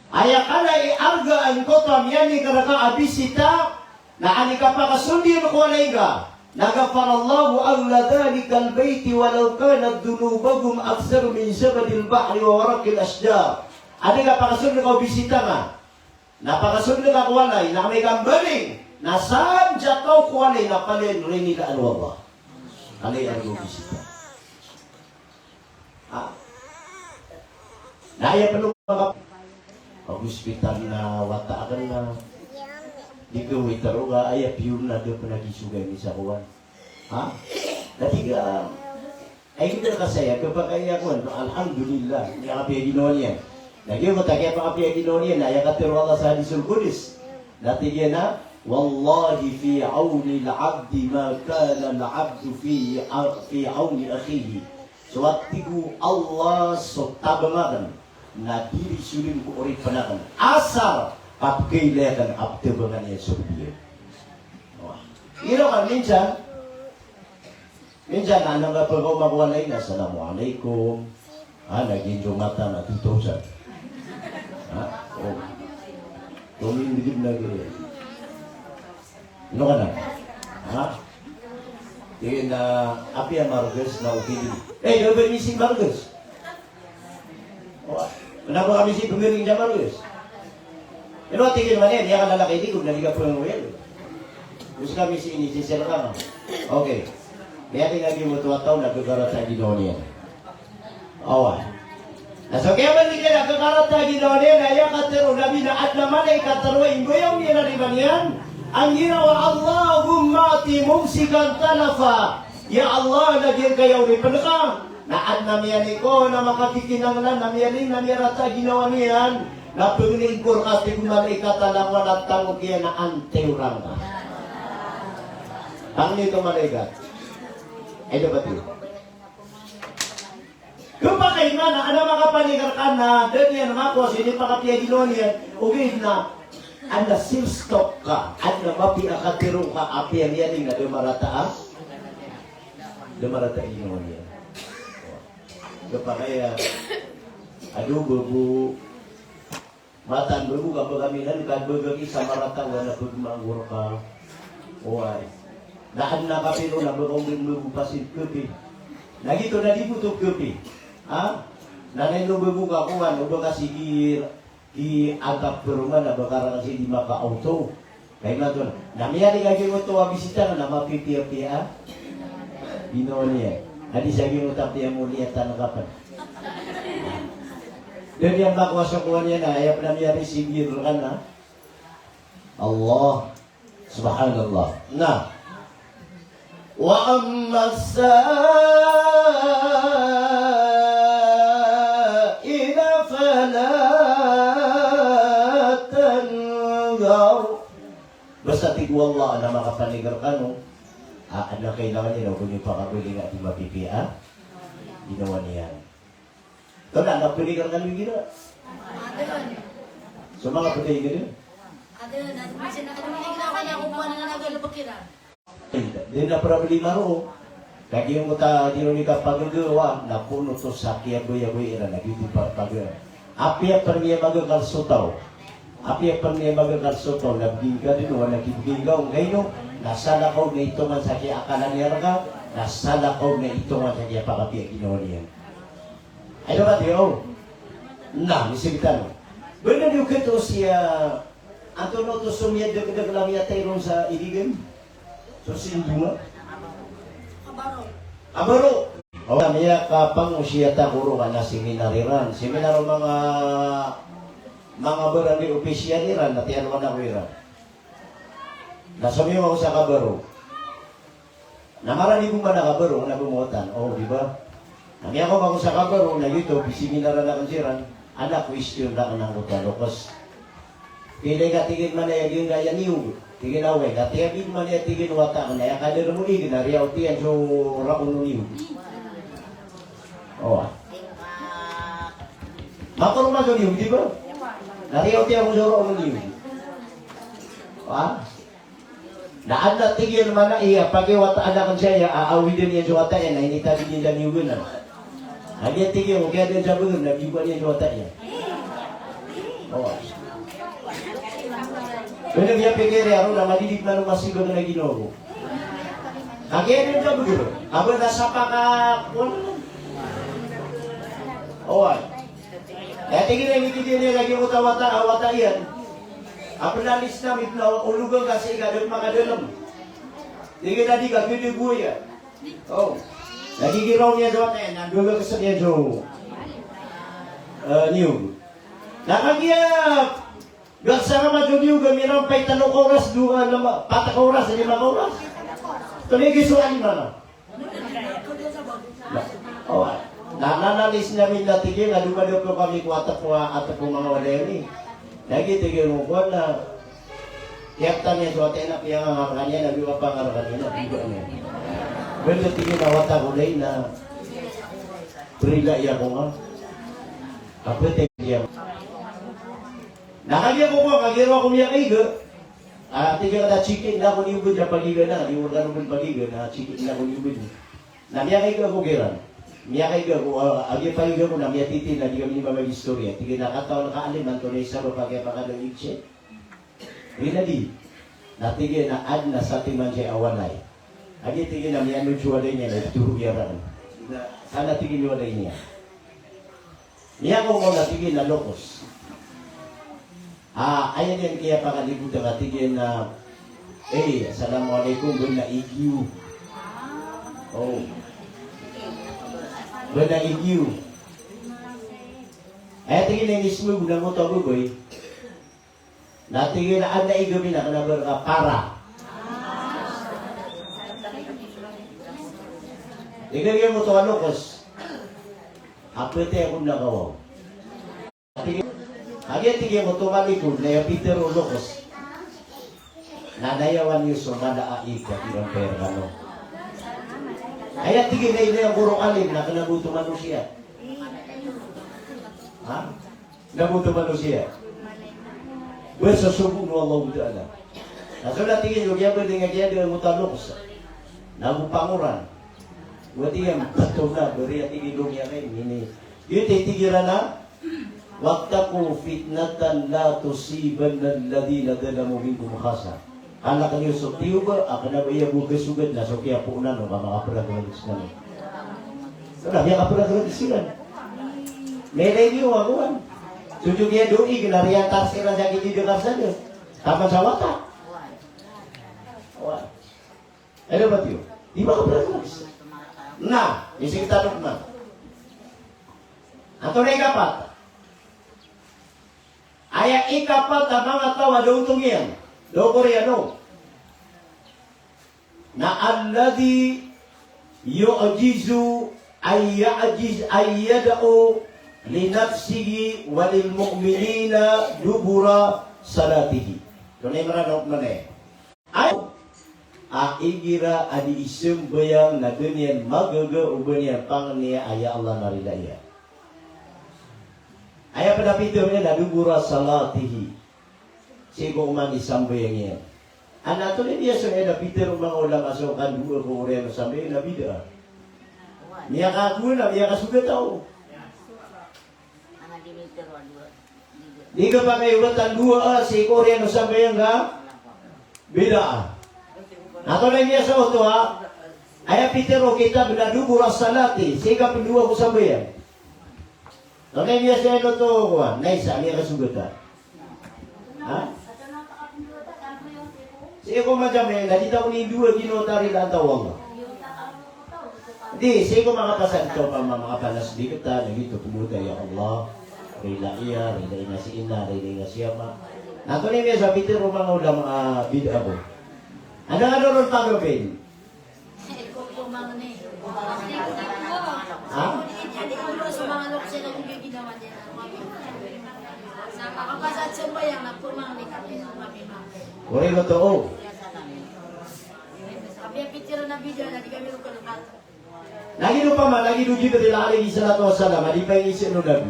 Aya kala i arga angkoto a miyanik rka a bisita, na an i kapakasold iyan ko walay ngka, na ghafarallahu ahla dhalikal bayti walau kanat dhunubahum akthara min zabadil bahri wa waraqil ashjar. An i kapakasold ka o bisita ngka, na pakasold ka ko walay, na amay ka mbaling, na san diyakaw ko walay, na palaya rinilaan o Allah. Kala i arga o bisita. Ha? Na aya pn o manga pag-ospital na wata akn na di ka waiter o ka, aya piyor na da pn a gisoga ini sa kowan. Ha? Na tig a, ay, di ka saya, kapakay ako, alhamdulillah, miyakapiya ginawa niyan. Na giyoto a kiyapakapiya ginawa niyan, na aya katharo o Allah sa hadisul qudsi. Na tig iyan a, "Wallahi fi awnil abdi ma kana al abdu fi, fi awni akhihi." So a tig o Allah so tabang akn na di risolin ko oripn akn asar a pkailay akn a ptabangan iyan so biyag. Wah. Ino ka minsan, minsan na adn a pagaoma ko walay na, "Assalamu alaikum." Ha, na ginjo mata na two thousand. Ha? O. Tomindgid na giri. Ino ka na? Ha? Tig iyan a apiya margs na okey dn. Eh, da ba misi margs? Wah, kna ba ka misi pnggaling sa margs? Ino a tig iyan man iyan, iya ka lalaki, di ko na di ka pngoyal. Oska misi ini, sisir ka, no? Okay. Miyating a giyoto a taw na khakarata a ginawa niyan. Oway. Na so kiyabaloy iyan a khakarata a ginawa niyan, na aya katharo o Nabi na adn a malaikat a rowai a mbayaw iyan a riba niyan a ngiraw a, "Allahumma a'ti mumsikan talafa." Ya Allah, na giyangkaya oripn ka na adn a miyanik on a makakikinanglan, na miyaling, na miyarata a ginawa niyan, na pangni ko rka, tig o malaikat, a langowan a tamok iyan a antayoran ka. Pangni o malaikat. Ay, dapat iyo. Khapakay man a adn a makapanik rka na da niyan makowa so inipakapiya ginawa niyan, ogaid na adn a self-talk ka, adn a mapiya a katharo ka a apiya miyaling na da marata a, da marata a ginawa niyan. Khapakay a, ado, babo, Mataan, babo, ka ba kami nan, ka ba kami sa marata, wala pagmangor ka. Oway. Na adn a kapiro na ba ka ombin, babo, pasin kapi. Na giyoto na di bo oto kapi. Ha? Na ino, babo, ka kowan, o ba ka sii ki, ki angkap ka rongan, na ba ka rangsi di maka-auto. Kay maton, na miyaring a giyoto a bisita na mapipiyapiya a ginawa niyan. Na di sa giyoto a piyamoliyatan ka pn. Da niyan makowa so kowan iyan na, aya pn a miyaring sii rka na Allah. Subhanallah. Na. Wa ammas sa'ila fala tanhar. Basta, tig o Allah, adn a makapanik rkano a adn a kailangan iyan a o ba niyo pakabaling a di mapipiya a ginawa niyan. Tonaa, adn a panik rkano igira? So manga pd igira? Di na problema roo. Kagiya giyangkoto a di ron ikapagagawa na poon oto sa kiyabayabaya iran a giyoto i pagagawa. Apiya pn miyamagakal so taw, apiya pn miyamagakal so taw na bgi ngka dn o anak i bgi ngka on, kaino na salakaw na itongan sa kiyaakala niyan rka, na salakaw na itongan sa kiyapakapiya ginawa niyan. Ay, dapat iyo. Na, misbitano. Bnar iyo kito siya, antonaa oto so miyadakdak a miyatay ron sa Iligan? So sindonga? Kabaro. O, na miyakapangosiyat ako ron a seminar iran. Seminar o manga, manga barangay official iran, na tiyaroon ako iran. Na somiyowa ako sa Kabaro. Na marani bo man a Kabaro, na bo mawatan. O, di ba? Na miyakaoma ako sa Kabaro, na giyoto, pisiminaran akn siran, adn a question rakn angkoto a loks. Pila ka tig iyan man aya giyangkaya niyog. Tig iyan a oway, na tiyabi man aya tig iyan o wata aken, aya kaderem o ig na riyaot iyan so raon o niyog. Oway. Makoroma so niyog, di ba? Na riyaot iyan so raon o niyog. Oway. Na adn a tig iyan man a iya, pakiwataan aken saya, a, awiden iyan so wata iyan, na initabi niyan sa niyogen. Na giya tig iyan, o kiyadaan sa beger, na giyogan iyan so wata iyan. Oway. Bena giya pikir iyan roo na madidik man o masiba aken a ginawa ko. Kagiya dn sa beger. Aba na sapaka, oway. Aya tig iyan a inititid iyan lagid o wata, wata iyan. A penalis na mipna o logan ka sii ka da makadalem. Tig iyan a di ka gede bo iyan. O. Lagid giraw niyan so wata iyan, na dowa ka kesek iyan so, eh, niyog. Na kagiya Gaksa ka man so niyog a mirampay tano ka oras, dowa, lima, pat ka oras, lima ka oras. Toligi so alim ana. Oway. Na, na, analis niyan na tig iyan a dowa da ko kami ko atep o, atep o manga wada ini. Lagid tig iyan o kowan na kiyaptan iyan so wata iyan na piyangangarkan iyan na dowa pangarkan iyan na dowa niyan. Benda tig iyan a wata ko dai na berila iya ko nga. Apa tig iyan? Na kagiya ko kowan, kagiya roo ako miyakaiga. A, tig iyan a chiki na ko niyo bed a pagiga na, di organ o bed pagiga, na chiki na ko niyo bed. Na miyakaiga ko kiran. Miyakaiga ko, a, a giya pagiga ko na miyatiti na di kami ni mamagistoriya. Tig iyan a katawan ka alim antonaa i sabap a kiyapakada o igsi. Ri na di. Na tig iyan a adn a satiman siya a walay. A giya tig iyan a miyanod so walay niyan na itoro iyan rakn. Na, sana tig iyan i walay niyan. Miyakaoma na tig iyan a lokes. A, aya niyan kiyapakaligotan a tig iyan a, "Ey, assalamu alaikum, bena igiyo." O. Bena igiyo. Aya tig iyan a inismeg na ngoto a babay. Na tig iyan a adn a iga mi na kena ber ka para. Tig iyan a giyoto a lokes. A pete ako na kawaw. Tig iyan, a giya tig iyan ko tomalikod na aya pitharo o lokes. Na nayawan iyo so mala a ig a di ran pera kano. Aya tig iyan a iniyan goro alim na kena bo oto manosiya. Ha? Na bo oto manosiya. Ba sa sogo o Allahu Ta'ala. Na so na tig iyan, o giya ba di nga giya di nga oto a lokes. Na go pangoran. Wa tig iyan, beto na, beri a tig iyan, dong iyan kay, ini. Giyoto i tig iran a, "Wattaqu fitnatan la tusibanna alladhina zalamu minkum khassah." Kalk niyo so tiyoba a kena ba aya bo kasogad na so kiyapoon anan o ka makapragrag siran. Kena ba aya kapragrag siran. Miyalay niyo a kowan. So giya doi kena riyantar siran sa gidi dekar sa de. Taman sa wata. Wa. Aya ba tiyo? Di ba kapragrag siran. Na, isi kita dokman. Antonaa i ikapat? Aya ikapat a manga taw a da otong iyan, da okor iyan o. Na alladhi yu'jizu ay ya'jiz ay yad'u li nafsihi wa lil mu'minina dubura salatihi. Tonaa i Mranaw man aya? Ay, a igira a dii sambayang na da niyan magaga o ba niyan pangniya a ya Allah na rila iya. Aya pd a pitharo iyan na dubura salatihi. Sii ko oman i sambayang iyan. Antonaa i miyasoway na pitharo o manga ulama a so kandoa ko oriyan o sambayang na bid'ah. Miyakakowa na miyakasogata o. Di kapakay o ba tandoa a sii ko oriyan o sambayang ka bid'ah. Antonaa i miyasoway oto a, aya pitharo o kitab na dubura salati, sii ka pndoa ko sambayang. Antonaa i miyasoway oto a kowan, na isa a miyakasogata. Ha? Sii ko madami, na di ta ko ni dowa ginawa ta rila antaa o Allah. Di, sii ko makapasad ka opama makapanas di kita, na gioto pmbota ya Allah. Rila iya, rila ina si ina, rila ina si ama. Na antonaa i miyasoway pitharo o manga ulama a bid'ah bo. Anda nga doron pagapin? Ha? Lagid o pama, lagid o Jibril alayhis salatu wassalam a di pangingisi o Nabi.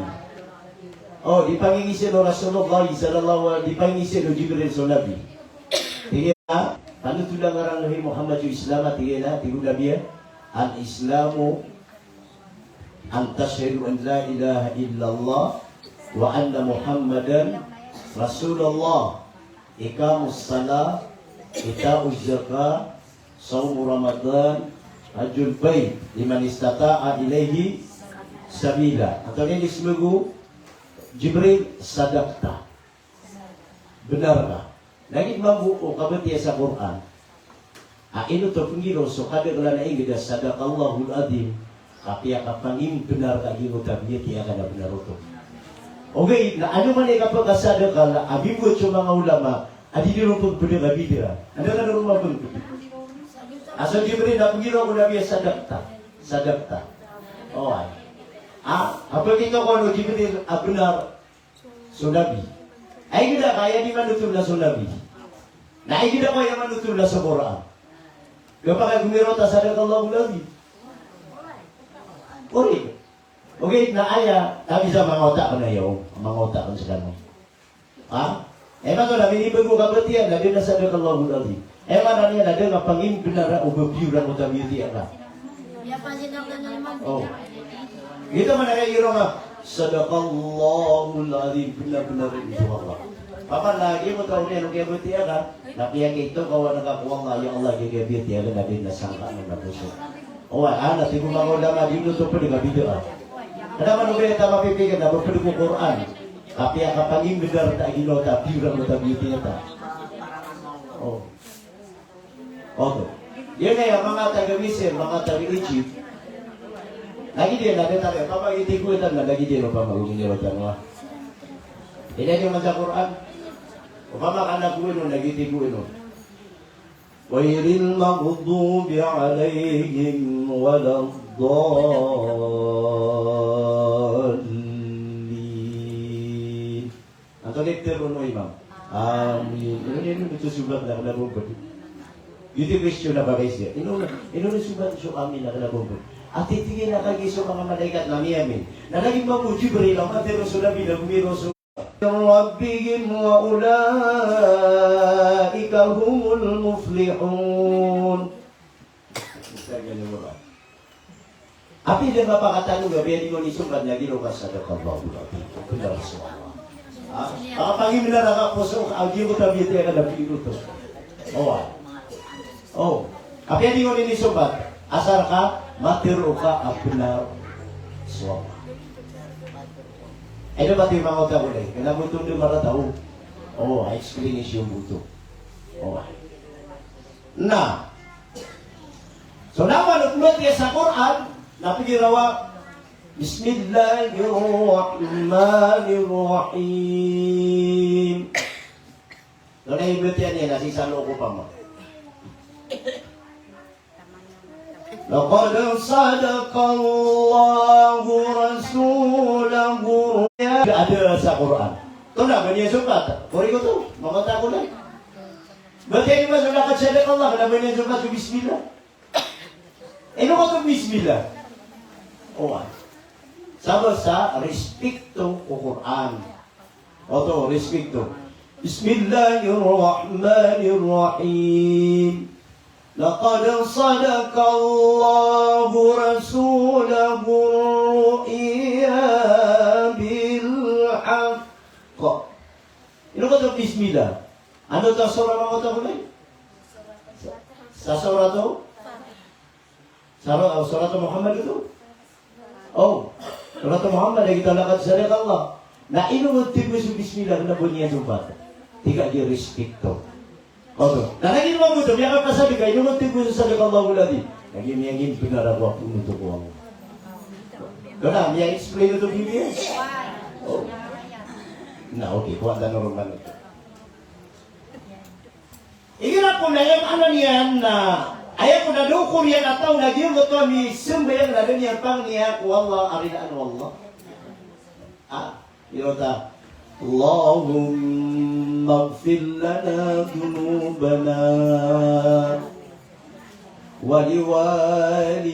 O, di pangingisi o Rasulullah sallallahu alaihi, di pangingisi o Jibril so Nabi. Tig iyan a, panothol a ngaran o Muhammad so Islam, tig iyan a, tig o Nabi a, "Al-Islamu an tashhadu an la ilaha illallah wa anna Muhammadan Rasulullah, iqamus salah, ita'uz zakah, shaumu Ramadan, hajjul bait, liman istata'a ilaihi sabila." Antonaa i inismbag o Jibril? "Sadaqta." Bnar ka. Lagid mambo o kabatiya sa Qur'an a ino oto pnggiraw so kadaklan a ingd a sadaqallahul azim, kapiya ka pangimbnar ka giyoto a biyatiya ka na bnar oto. Ogaid na anda man i kapakasadakal a bimboat so manga ulama a di dn ron pmbdaan a bid'ah. Anda ka dn ron mapmbd a so Jibril na pnggiraw ko Nabi a sadaqta, sadaqta. Oway. A, a pkitokawan o Jibril a bnar so Nabi. Ay, ingd ka aya di manothol na so Nabi. Na ingd ka aya manothol na so Qur'an. Kapakay gomiraw ta sadaqallahul azim. Ori. Ogaid na aya, tabi sa manga wata akn aya, o, manga wata akn skano. Ha? Aya maana niyan na minimbag o kabatiya na da dn a sadaqallahul azim. Aya maana niyan na da dn a pangimbnar o ba piyor angkoto a biyatiya ka. O. Giyoto man a kagiya iron a sadaqallahul azim, bnar-bnar, insha Allah. Paman na giyoto a oriyan o kiyabatiya ka, na kiyakitokawan ka ko Allah, ya Allah, giya kiyabatiya ka na da dn a sangkaan a poso. Oway, a, na tig o manga ulama a di oto pd a bid'ah. Kna man o ba ta mapipikir na ba pd ko Qur'an. Kapiya ka pangimbnar ta a ginawa ta, piyor angkoto a biyatiya ta. O. Oto. Giya aya manga taga Misir, manga taga Egypt. Lagid iyan a da ta, opama i tig o Qur'an na lagid iyan opama o gomiraw tano a. Ilay niyo man sa Qur'an. Opama ka na ko ino, lagid i tig o ino. Ghairil maghdubi alaihim waladdallin. Antonaa i pitharo o Imam? Amin. Ino, ino, ino so sobat na kna ba pd? Giyoto i question a ba kaisa. Ino, ino so sobat so amin na kna ba pd? A tig iyan a kagiya so manga malaikat na miyamin. Na lagid mambo o Jibril a matharo so Nabi na gomiraw so rabbihim wa ulaika humul muflihun. Apiya da mapakatano ka, apiya di ngka on isompat na giraw ka sadaqallahul azim. Bnar so Allah. Ha? Makapangimbnar ka ko so, a giyoto a biyatiya ka na piyor oto. Oway. O. Apiya di ngka on inisompat, asar ka matharo ka a bnar so Allah. Ino ba ti manga wata ko lay, kna ba oto dn marata o. O, explanation bo oto. Oway. Na so namana o pmbatiya sa Qur'an na pgiraw a Bismillahirrahmanirrahim. Ino na ibatiya niyan na sii sa loko pama. Laqad sadaqallahu rasulahu. Ada sa Qur'an. Oto na ba niyan sompat? Pori ko oto, manga wata ko lay. Batiya niyo man so laqad sadaqallah, kna ba niyan sompat so bismillah. Ino oto bismillah? Oway. Sabap sa respect to ko Qur'an. Oto, respect to. Bismillahirrahmanirrahim. Laqad sadaqallahu rasulahu ru'ya bil haqq. Ino oto bismillah? Ano ta sura, manga wata ko lay? Sa, sa sura to? Sura, sura Muhammad oto? O, sura Muhammad, lagid o laqad sadaqallah. Na ino bo tig o so bismillah, kna ba niyan sompat? Tig a giya respect to. Oto. Na lagid mambo oto, miyakapasadka, ino bo tig o so sadaqallahul azim? Lagid iyan, miyagimbnar ako a poon oto ko Allah. Kna, miya-explain oto giya. O. Na, okay, kowan tano ron man oto. Igira kon aya maana niyan na, aya kon a da okor iyan a taw na giyoto a misambayang na da niyan pangniya ko Allah a rinaan o Allah. A, ino ta. اللهم اغفر لنا ذنوبنا ولوالدينا.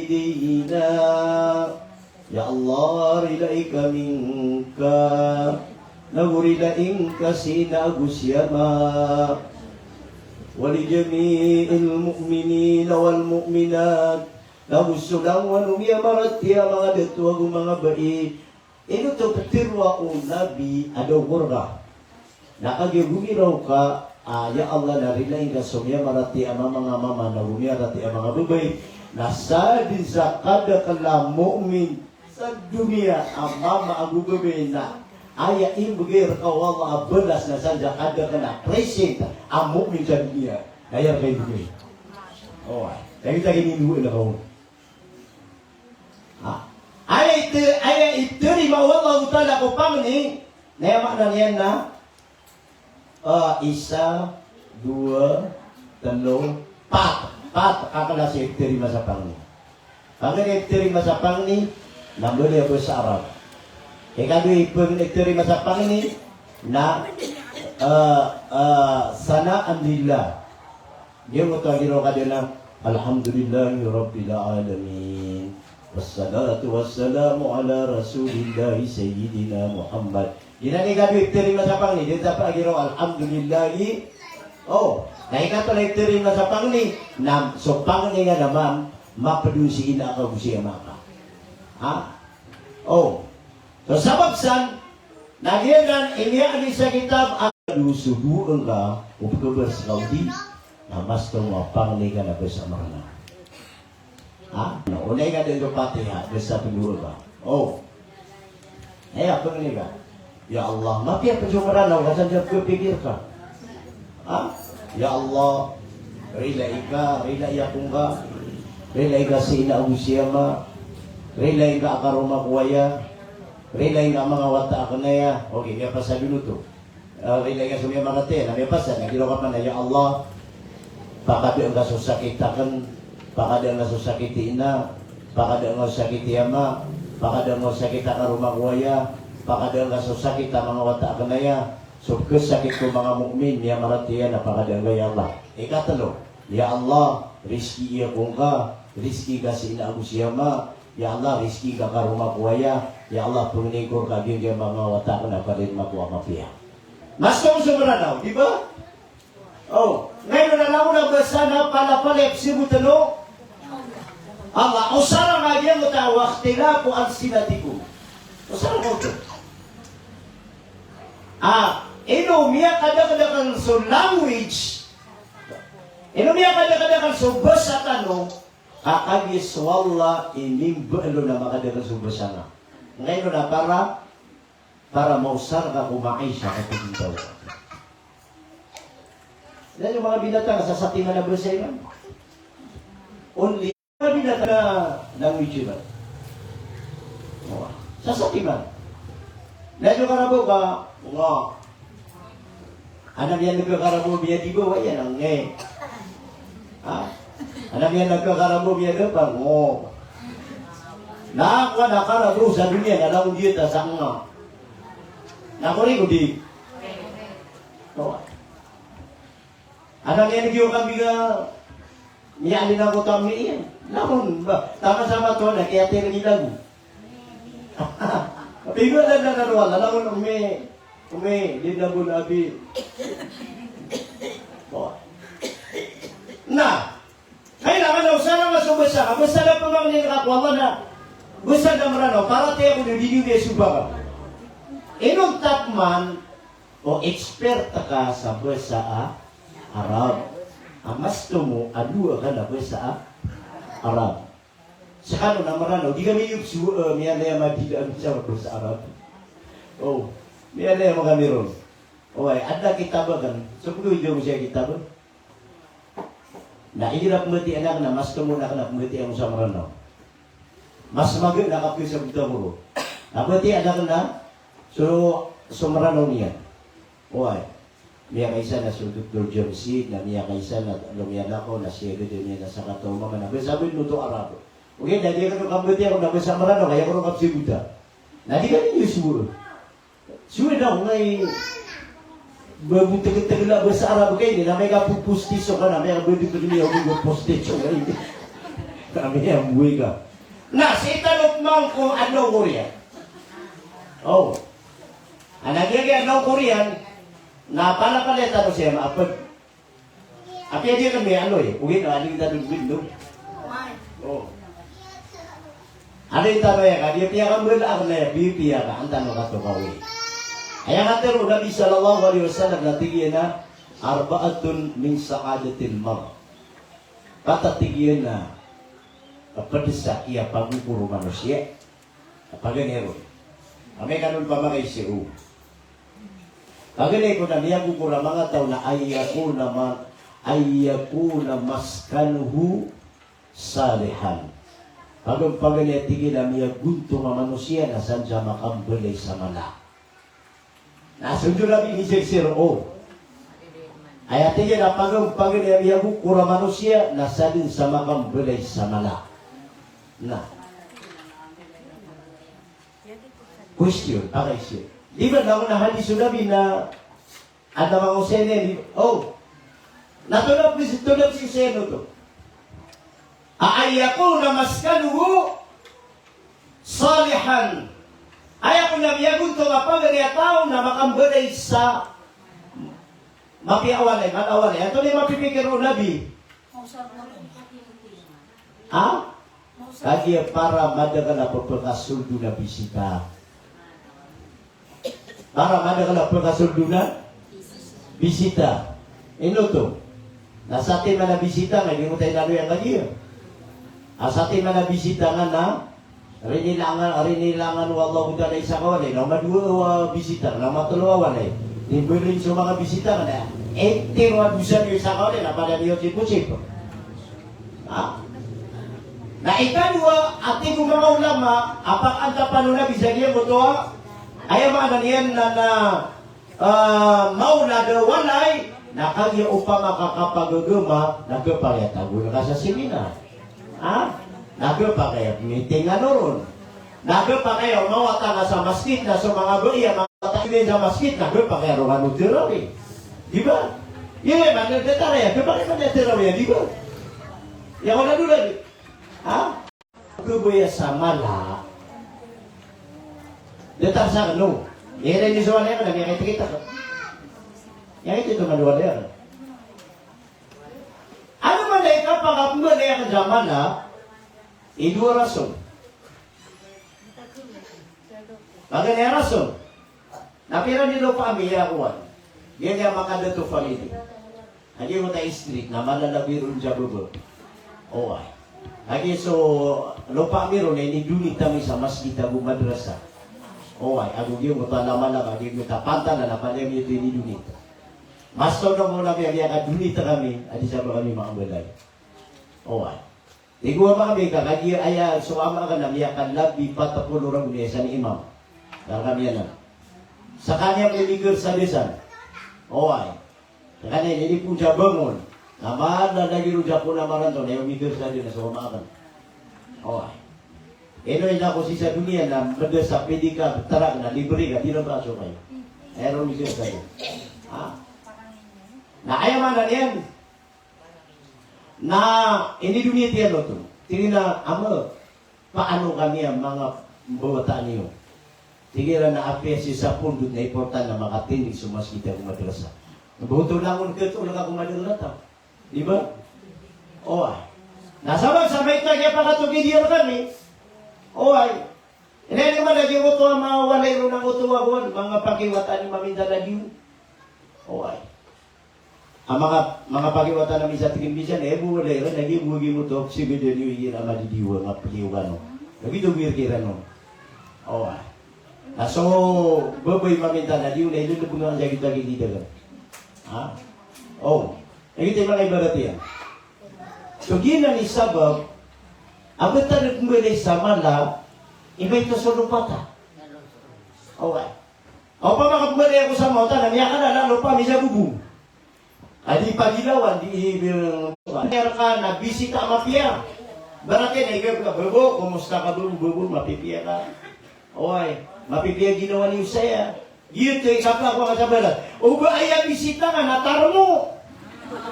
Ya Allah, rilai kami ngka, nago rilai ngka si ina ago si ama. ولجميع المؤمنين والمؤمنات. Nago so langowan o miyamaratiyaya a manga dato ago manga bai. Ino oto ptharoa o Nabi a da ogo rka? Na kagiya gomiraw ka a, ya Allah, na rilai ngka so miyamaratiyaya a mama, manga mama, nago miyamaratiyaya a manga babay. Na sadn sa kadakl a mu'min sa doniya a mama ago babay na aya imbgay rka o Allah a balas na sadn sa kadakl a present a mu'min sa doniya na aya rka imbgay. O, aya, lagid a iniiwan ka on. Ha? Aya iti-, aya itarima o Allahu Ta'ala ko pangni, na aya maana niyan na, ah, isa, dowa, tlo, pat. Pat a klasi a itarima sa pangni. Pangni a itarima sa pangni, na mbaloy a basa Arab. Ikadowa i pangni a itarima sa pangni, na, ah, ah, sana'an lillah. Giyoto a giraw ka dn a, "Alhamdulillahi Rabbil Alamin. Wassalatu wassalamu ala Rasulillahi Sayyidina Muhammad." Giyanan i kadowa i itarima sa pangni, di ta pa giraw, "Alhamdulillahi." O, na ikatlo i itarima sa pangni, na so pangni nga na mam-, mapd on si ina ka ago si ama ka. Ha? O. So sabap san, na giyanan i miyaaloy sa kitab a, so dowa ngka o pkhabaras ka odi, na mas tomo a pangni ka na basa Mranaw. Ha? Na onay ka dn so Fatiha, basa pn dowa ka. O. Aya pangni ka. Ya Allah, mapiya pn so Mranaw, ka san sa pkhapikir ka. Ha? Ya Allah, rilai ka, rilai ako ngka, rilai ka si ina ago si ama, rilai ngka a karoma ko aya, rilai ngka a manga wata akn aya. Okay, miyapasad on oto. Ah, rilai ngka so miyamaratiyaya, na miyapasad, na giraw ka pman a, ya Allah, pakadaan ka so sakit akn, pakadaan ka so sakit i ina, pakadaan ka so sakit i ama, pakadaan ka so sakit a karoma ko aya, pakadaan ka so sakit a manga wata akn aya, so pkhasakit ko manga mu'min, miyamaratiyaya na pakadaan ka, ya Allah. Ikatlo, ya Allah, rizkii ako ngka, rizkii ka si ina ago si ama, ya Allah, rizkii ka karoma ko aya, ya Allah, pangnin ko rka giyangkaya manga wata akn a parin mako a mapiya. Mas tomo so Mranaw, di ba? O, ngayon na langon a basa na palapalaya pzabotn o Allah. O sarang a giyangkoto a, "Wa ikhtilafu alsinatikum." O sarang oto. A, ino miyakadakdakl so language, ino miyakadakdakl so basa tano, ka kagiya so Allah i mimbaal on a makadakl so basa nga. Ngayon na para para maosar ka ko maisha ka ko gintaw. Na so manga binatang a sasatiman a basa iran. Only manga binatang a language iran. Sasatiman. Na so Karabaw ka, nga. Ana miyaneg a Karabaw miyadi ba, wa iyan a nge. Ha? Ana miyaneg a Karabaw miyada ba, ngo. Na kowan a Karabaw sa doniya na langon diyata sa nga. Na korek o di? O. Ana miyaneg iyo kambing a miyaaloy na ko tammi iyan. Langon ba? Taman sa matoon a kiyatireng i lago. Pigolan na na rowala, langon ome, ome, di na bo na abi. O. Na, kailangan na osara nga so basa ka, basa na pamangnin ka ko Allah na basa na Mranaw, paratiyaya ko di niyo di suba ka. Inonta pman o expert ka sa basa a Arab. A mas tomo a dowa ka na basa a Arab. Skano na Mranaw, di kami iyo pzowaa, eh, miyalaya madi a misa ko basa Arab. O, miyalaya makami ron. Oway, adn a kitab akn. So pd o idaw ko siya kitab. Na igira pmbatiya akn na mas tomo akn a pmbatiya ko sa Mranaw. Mas magaan a kapsabota ko ron. Na batiya akn na so, so Mranaw niyan. Oway. Miyakaisa na so Doktor Jamsid, na miyakaisa na lomiyalakaw na siyagad iyan na sakataw mama na basa bo oto Arab. Okay, na di akn kambatiya ko na basa Mranaw, ka aya ko ron kapsabota. Na di kami iyo sowaa. Suwi na ko ngay, ba bo tegel-tegel a basa Arab ka ini, na amay ka popostiso ka, na amay ka ba di ko dini ako popostiso ka ini. Na amay ka buwi ka. Na sii tano pman ko adn o Korea. O. Ana giya giya adn o Korea, na palapalaya tano siya maaped. Apiya di kami ano eh, ugin, ano yung tanong gud, no? Oh. Ano yung tanong ya, ka di piya ka mbala, ako na ya, di piya ka, ang tanong ka to ka, uy. Aya katharo o Nabi sallallahu alaihi wasallam na tig iyan a, "Arba'atun min sa'adatil mar." Pat a tig iyan a, kapedesa iya pagokor o manosiya. Paganay ron. Amay ka non pamakaiza o. Paganay ko na miyagokor a manga taw na an yakuna ma-, an yakuna maskanuhu salihan. Pagan-, paganay a tig iyan a miyagontong a manosiya na san sa makambalay sa mala. Na so Nabi mizarzar o. Aya tig iyan a pagan-, paganay a miyagokor a manosiya na sadn sa makambalay sa mala. Na. Question, pakaiza. Di ba langon a hadis o Nabi na adn a manga osay niyan, o. Na tonaa, please, tonaa, please, sino to? A, an yakuna maskanuhu salihan. Aya kon a miyagontong a paganay a taw na makambalay sa mapiya a walay, mala a walay. Antonaa i mapipikir o Nabi? Ha? Kagiya para madakl a pphakasold on a bisita. Para madakl a pphakasold on a bisita. Ino oto? Na satiman a bisita nga, di mo tayo lalo yan kagiya. A satiman a bisita nga na, rinilangan, rinilangan o Allahu Ta'ala isa ka walay, na o madowa a bisita, na o matlo a walay. Di mbaloy so manga bisita nga na, e, tiro a dosa niyo isa ka walay, na pada niyo sipsip. Ha? Na ikadowa, a tig o manga ulama, a pakantapan o Nabi sa giyangkoto a, aya maana niyan na, na, ah, maolad a walay, na kagiya opama ka kapagagama, na khapakay a tagoon ka sa seminar. Ha? Na khapakay a miting ka ron. Na khapakay a mawatan ka sa masgit, na so manga bai a mawatan ka sa masgit, na khapakay a ron kano tarawih. Di ba? Iya, iya, mana datar aya, khapakay mana tarawih, di ba? Iya, wala dula, di. Ha? Khapakay sa mala. Datar sa kano. Iya, ini soal iyan, na miyakaitikita ka. Iya, ito, ito, maluwal iyan. Ano man i kapakapmbaloy akn sa mala, i dowa rason. Paganay a rason. Na pira i lopa ami a kowan. Giya niyan makadato family. Lagid o ta street na malalabi ron sa baba. Oway. Lagid so lopa ami ron na inidonate ami sa masgit ago madrasa. Oway, ago giyoto a lama-lama, giyoto a pantalan na palaya giyoto inidonate. Mas taw na mona mi a miyakadonate kami, a di sa ba kami makambalay. Oway. Tig o ama ami ka, kagiya aya so ama akn na miyakalabi pat polo ragon iyan san imam. Ka rkami anan. Skaniyan i migr sa desa. Oway. Skaniyan i di pn sa bangon. Na mala lagid ron sa pn a marantaw na iyo migr sa desa so ama akn. Oway. Ino ina ko sii sa doniya na mada sa pedicab, trak na libre ka, di na ba so kayo. Aya ron migr sa desa. Ha? Na aya maana niyan. Na inidonate iyan oto. Tig iyan a, "Ama, paano kami a manga mbawataan iyo?" Tig iran a apiya sii sa pondot na important na makatindg so masgit ago madrasa. Ba oto langon khatoon ka ko madrasa. Di ba? Oway. Na sabap sa maito a kiyapakatogid iyan rkami. Oway. Ina ini mala giyoto a manga walay ron angkoto a kowan, manga pakiwatan i mamintan a diyo. Oway. A manga, manga pakiwatan ami sa tig iyan, bisa na, e bo, walay ron, lagid bo giyoto, sii bo dn iyo igira madidiwa, nga pliyo kano. Lagid o wir kiran on. Oway. Na so babay mamintan a diyo, na ilelebngan sa giyoto a gigida ka. Ha? O. Lagid o manga ibarat iyan. So giyanan i sabap a ba tano pmbalay sa mala, iba ito so lopa ta. Oway. Opama ka pmbalay ako sa mala, na miyakalala lopa mi sa bobong. A di pagilawan, di, di, rka na bisita a mapiya. Ibarat iyan a ikaw ka, "Babo, kumusta ka, babo?" "Babo, mapipiya ka." "Oway, mapipiya ginawa niyo saya." Giyoto i kapla ko a kasabaran. O ba aya bisita nga na tarmo.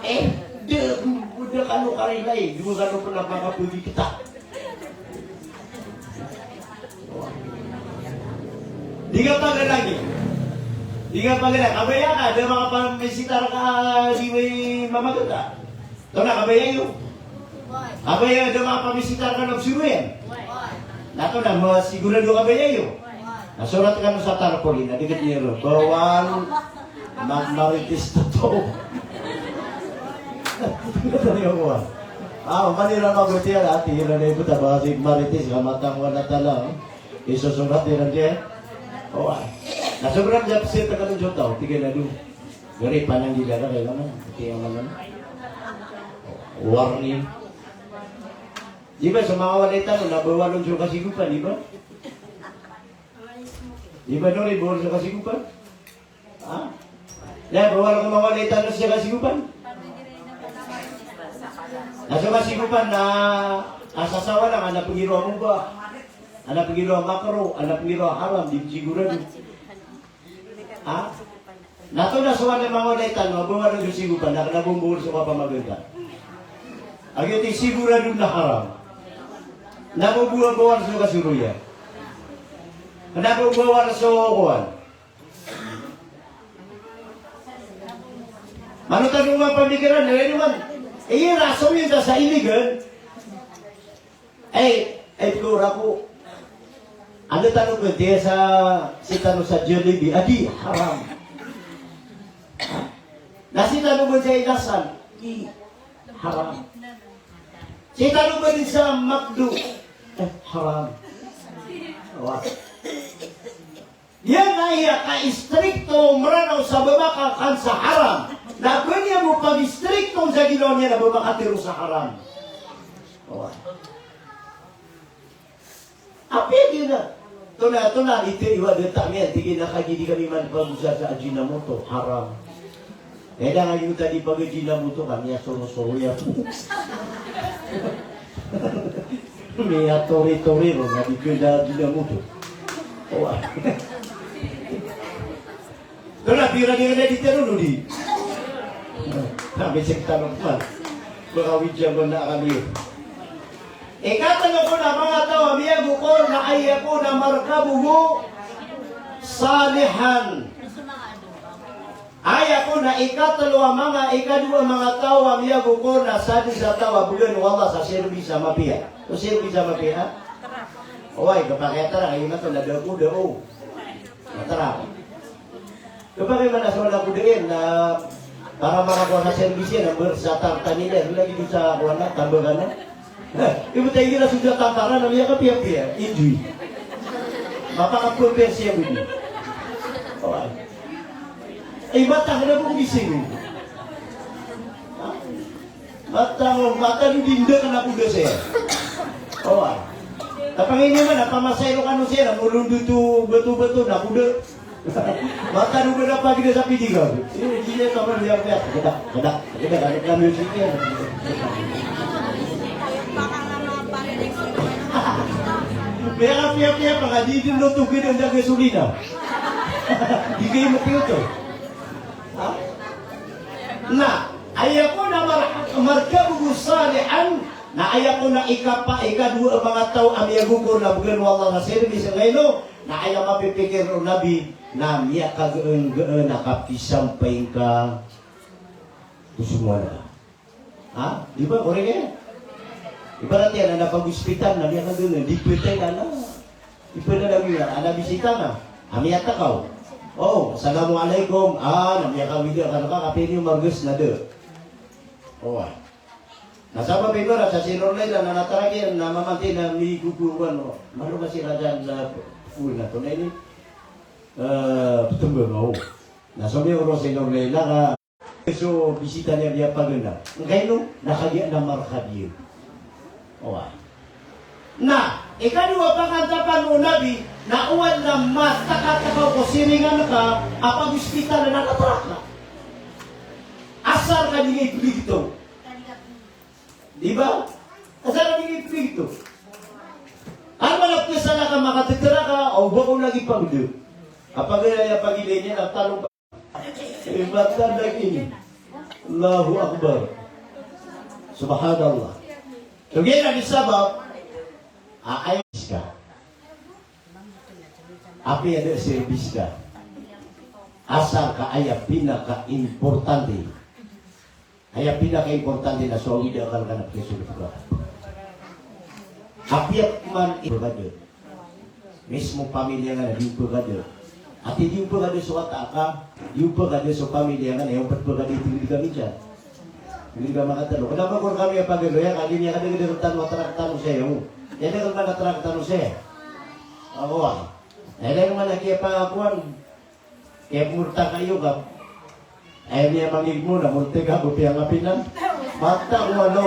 Eh, da, da kano karilai, da kano pn a makapagikita. Di ka paganay. Di ka paganay. Kabaya ka, da makapamisita rka di mama ganda. Tonaa, kabaya iyo? Kabaya da makapamisita rkano a pzoroyan? Na tonaa, masigurado kabaya iyo? Na sorat kano sa tarpaulin, na dikit niyo ron. Bawal ma-, marites taw. Ah, oman iran magotiya, ati iran na ibt a ba si marites ka matang wala tala. Isosorat iran diyan. Oway. Na sobrang jabsir ka kano jotaw, tig iyan a do. Gari, pananggila ka, kailangan. Ati iyan man. Warning. Di ba, so manga walay tano na bawal on so kasigopan, di ba? Di ba, Nori, bawal so kasigopan? Ha? Ya, bawal ko manga walay tano so kasigopan? Na so kasigopan na kasasawa lang, ana pngiro a mubah. Ana pngiro a makruh, ana pngiro a haram, di sigurado. Ha? Na tonaa so walay, manga walay tano a bawal so sigopan, na kna bo mbawal so kapamaganta. A giyoto i sigurado na haram. Na bo bawal so kasoroya. Na bo bawal so kowan. Mano tano mapamikiran, eh, di man. Eh, rason iyan sa iligan. Ay, ay, tig ko rako. Anda tano ba di sa, sii tano sa Jollibee, a di haram. Na sii tano ba di sa Inasal, di haram. Sii tano ba di sa McDo, eh, haram. Wa. Iyan aya kaistrikto o Mranaw sa ba makakan sa haram. Na ba niyan bo pagistrikto sa ginawa niyan a ba makatharo sa haram. Oway. Apiya giya na. Tonaa, tonaa, ito i wada ta miyan, tig iyan a kagiya di kami man pagosa sa Ajinomoto, haram. Eda nga giyoto a di pag-Ajinomoto ka, miyasorosoro iyan. Miyatoritori ron a di kna Ajinomoto. Oway. Tonaa, pira di kna di tero no di. Na, misik tano man. Baka widya mo na kami. Ikatlo kon a manga taw a miyagokor na an yakuna markabuhu salihan. Aya kon a ikatlo a manga, ikadowa a manga taw a miyagokor na sadn sa taw a bgan o Allah sa serbis a mapiya. O serbis a mapiya, ha? Oway, kapakay a trak, aya mataan a da ko da o. Matrak. Kapakay man a so na ko da iyan, na para makakowa sa serbis iyan, na ber sa tartan iyan, lagid sa kowan na, tambakan na. Eh, ibt a igira so da tampara na miyakapiyapiya, injoy. Mapakapiyapiya siya bo di. Oway. Ay, matag na bo gising. Ha? Matag, matag di nda ka na ko da siya. Oway. Tapang ini man, apa masay ro kano siya, na molondo to bato-bato, na ko da. Matag o ba na pagida sa pidigaw. Eh, di niya taman niya, niya. Gda, gda, gda, gda, gda, music niya. Miyakapiyapiya pa ka, di din lo tugid ang gasolina. Di kayo mapiyoto. Ha? Na, an yakuna mar-, markabuhu salihan, na an yakuna ikapa-, ikadowa a manga taw a miyagokor na bgan o Allah sa serbis a ngaino, na aya mapipikir o Nabi, na miyakagaan-gaan a kapisampay ngka ko so manga Ha? Di ba, korek iyan? Ibarat iyan, ana pag-ospital na miyakaganay, di ptay na, na. Di ptay na, ana bisita na. A miyatakaw. O, assalamu alaikum. A, na miyakawida ka, na ka, kapiya niyo margas na da. Oway. Na sabap ibarat sa si Norlay na, na nataraki, na mamanti na migogowan, o. Malo ka si Rajan na, uy, na tonaa ini. Eh, ptmbang, o. Na so miyaoro si Norlay na ka, So bisita niyan a miyapaganda. Ngkaino, na kagiya na markab iyo. Oway. Na ikadowa a pakantapan o Nabi, na o adn a matakatakaw ko siringan ka a pag-ospital na kataraka. Asar ka di nga ipegito. Di ba? Asar ka di nga ipegito. Ano man a pkasala ka makateteraka, o ba ko lagi pagdo. Kapag aya pagilay niyan a talo ba? Iba tanda kini. Allahu Akbar. Subhanallah. So giyanan i sabap a aya ka. Apiya da a service ka. Asar ka aya pinakaimportante. Aya pinakaimportante na so awid a akal ka na pkisold ka. Apiya man i pkada. Mismo pamilya nga na di pkada. Ati di pkada so wata ka, di pkada so pamilya nga na aya pkada i tig di ka minsan. Tig di ka makatlo. Kna ba ko rkami a pagaloya, ka di niyan kadagdag tano a trak tano saya. Aya da kna ba na trak tano saya. Awa. Aya da kna ba na kiyapakowan. Kaya pmorta kayo ka. Aya niyan mangigmo na morta ka bo piyangapinan. Mata ko ano,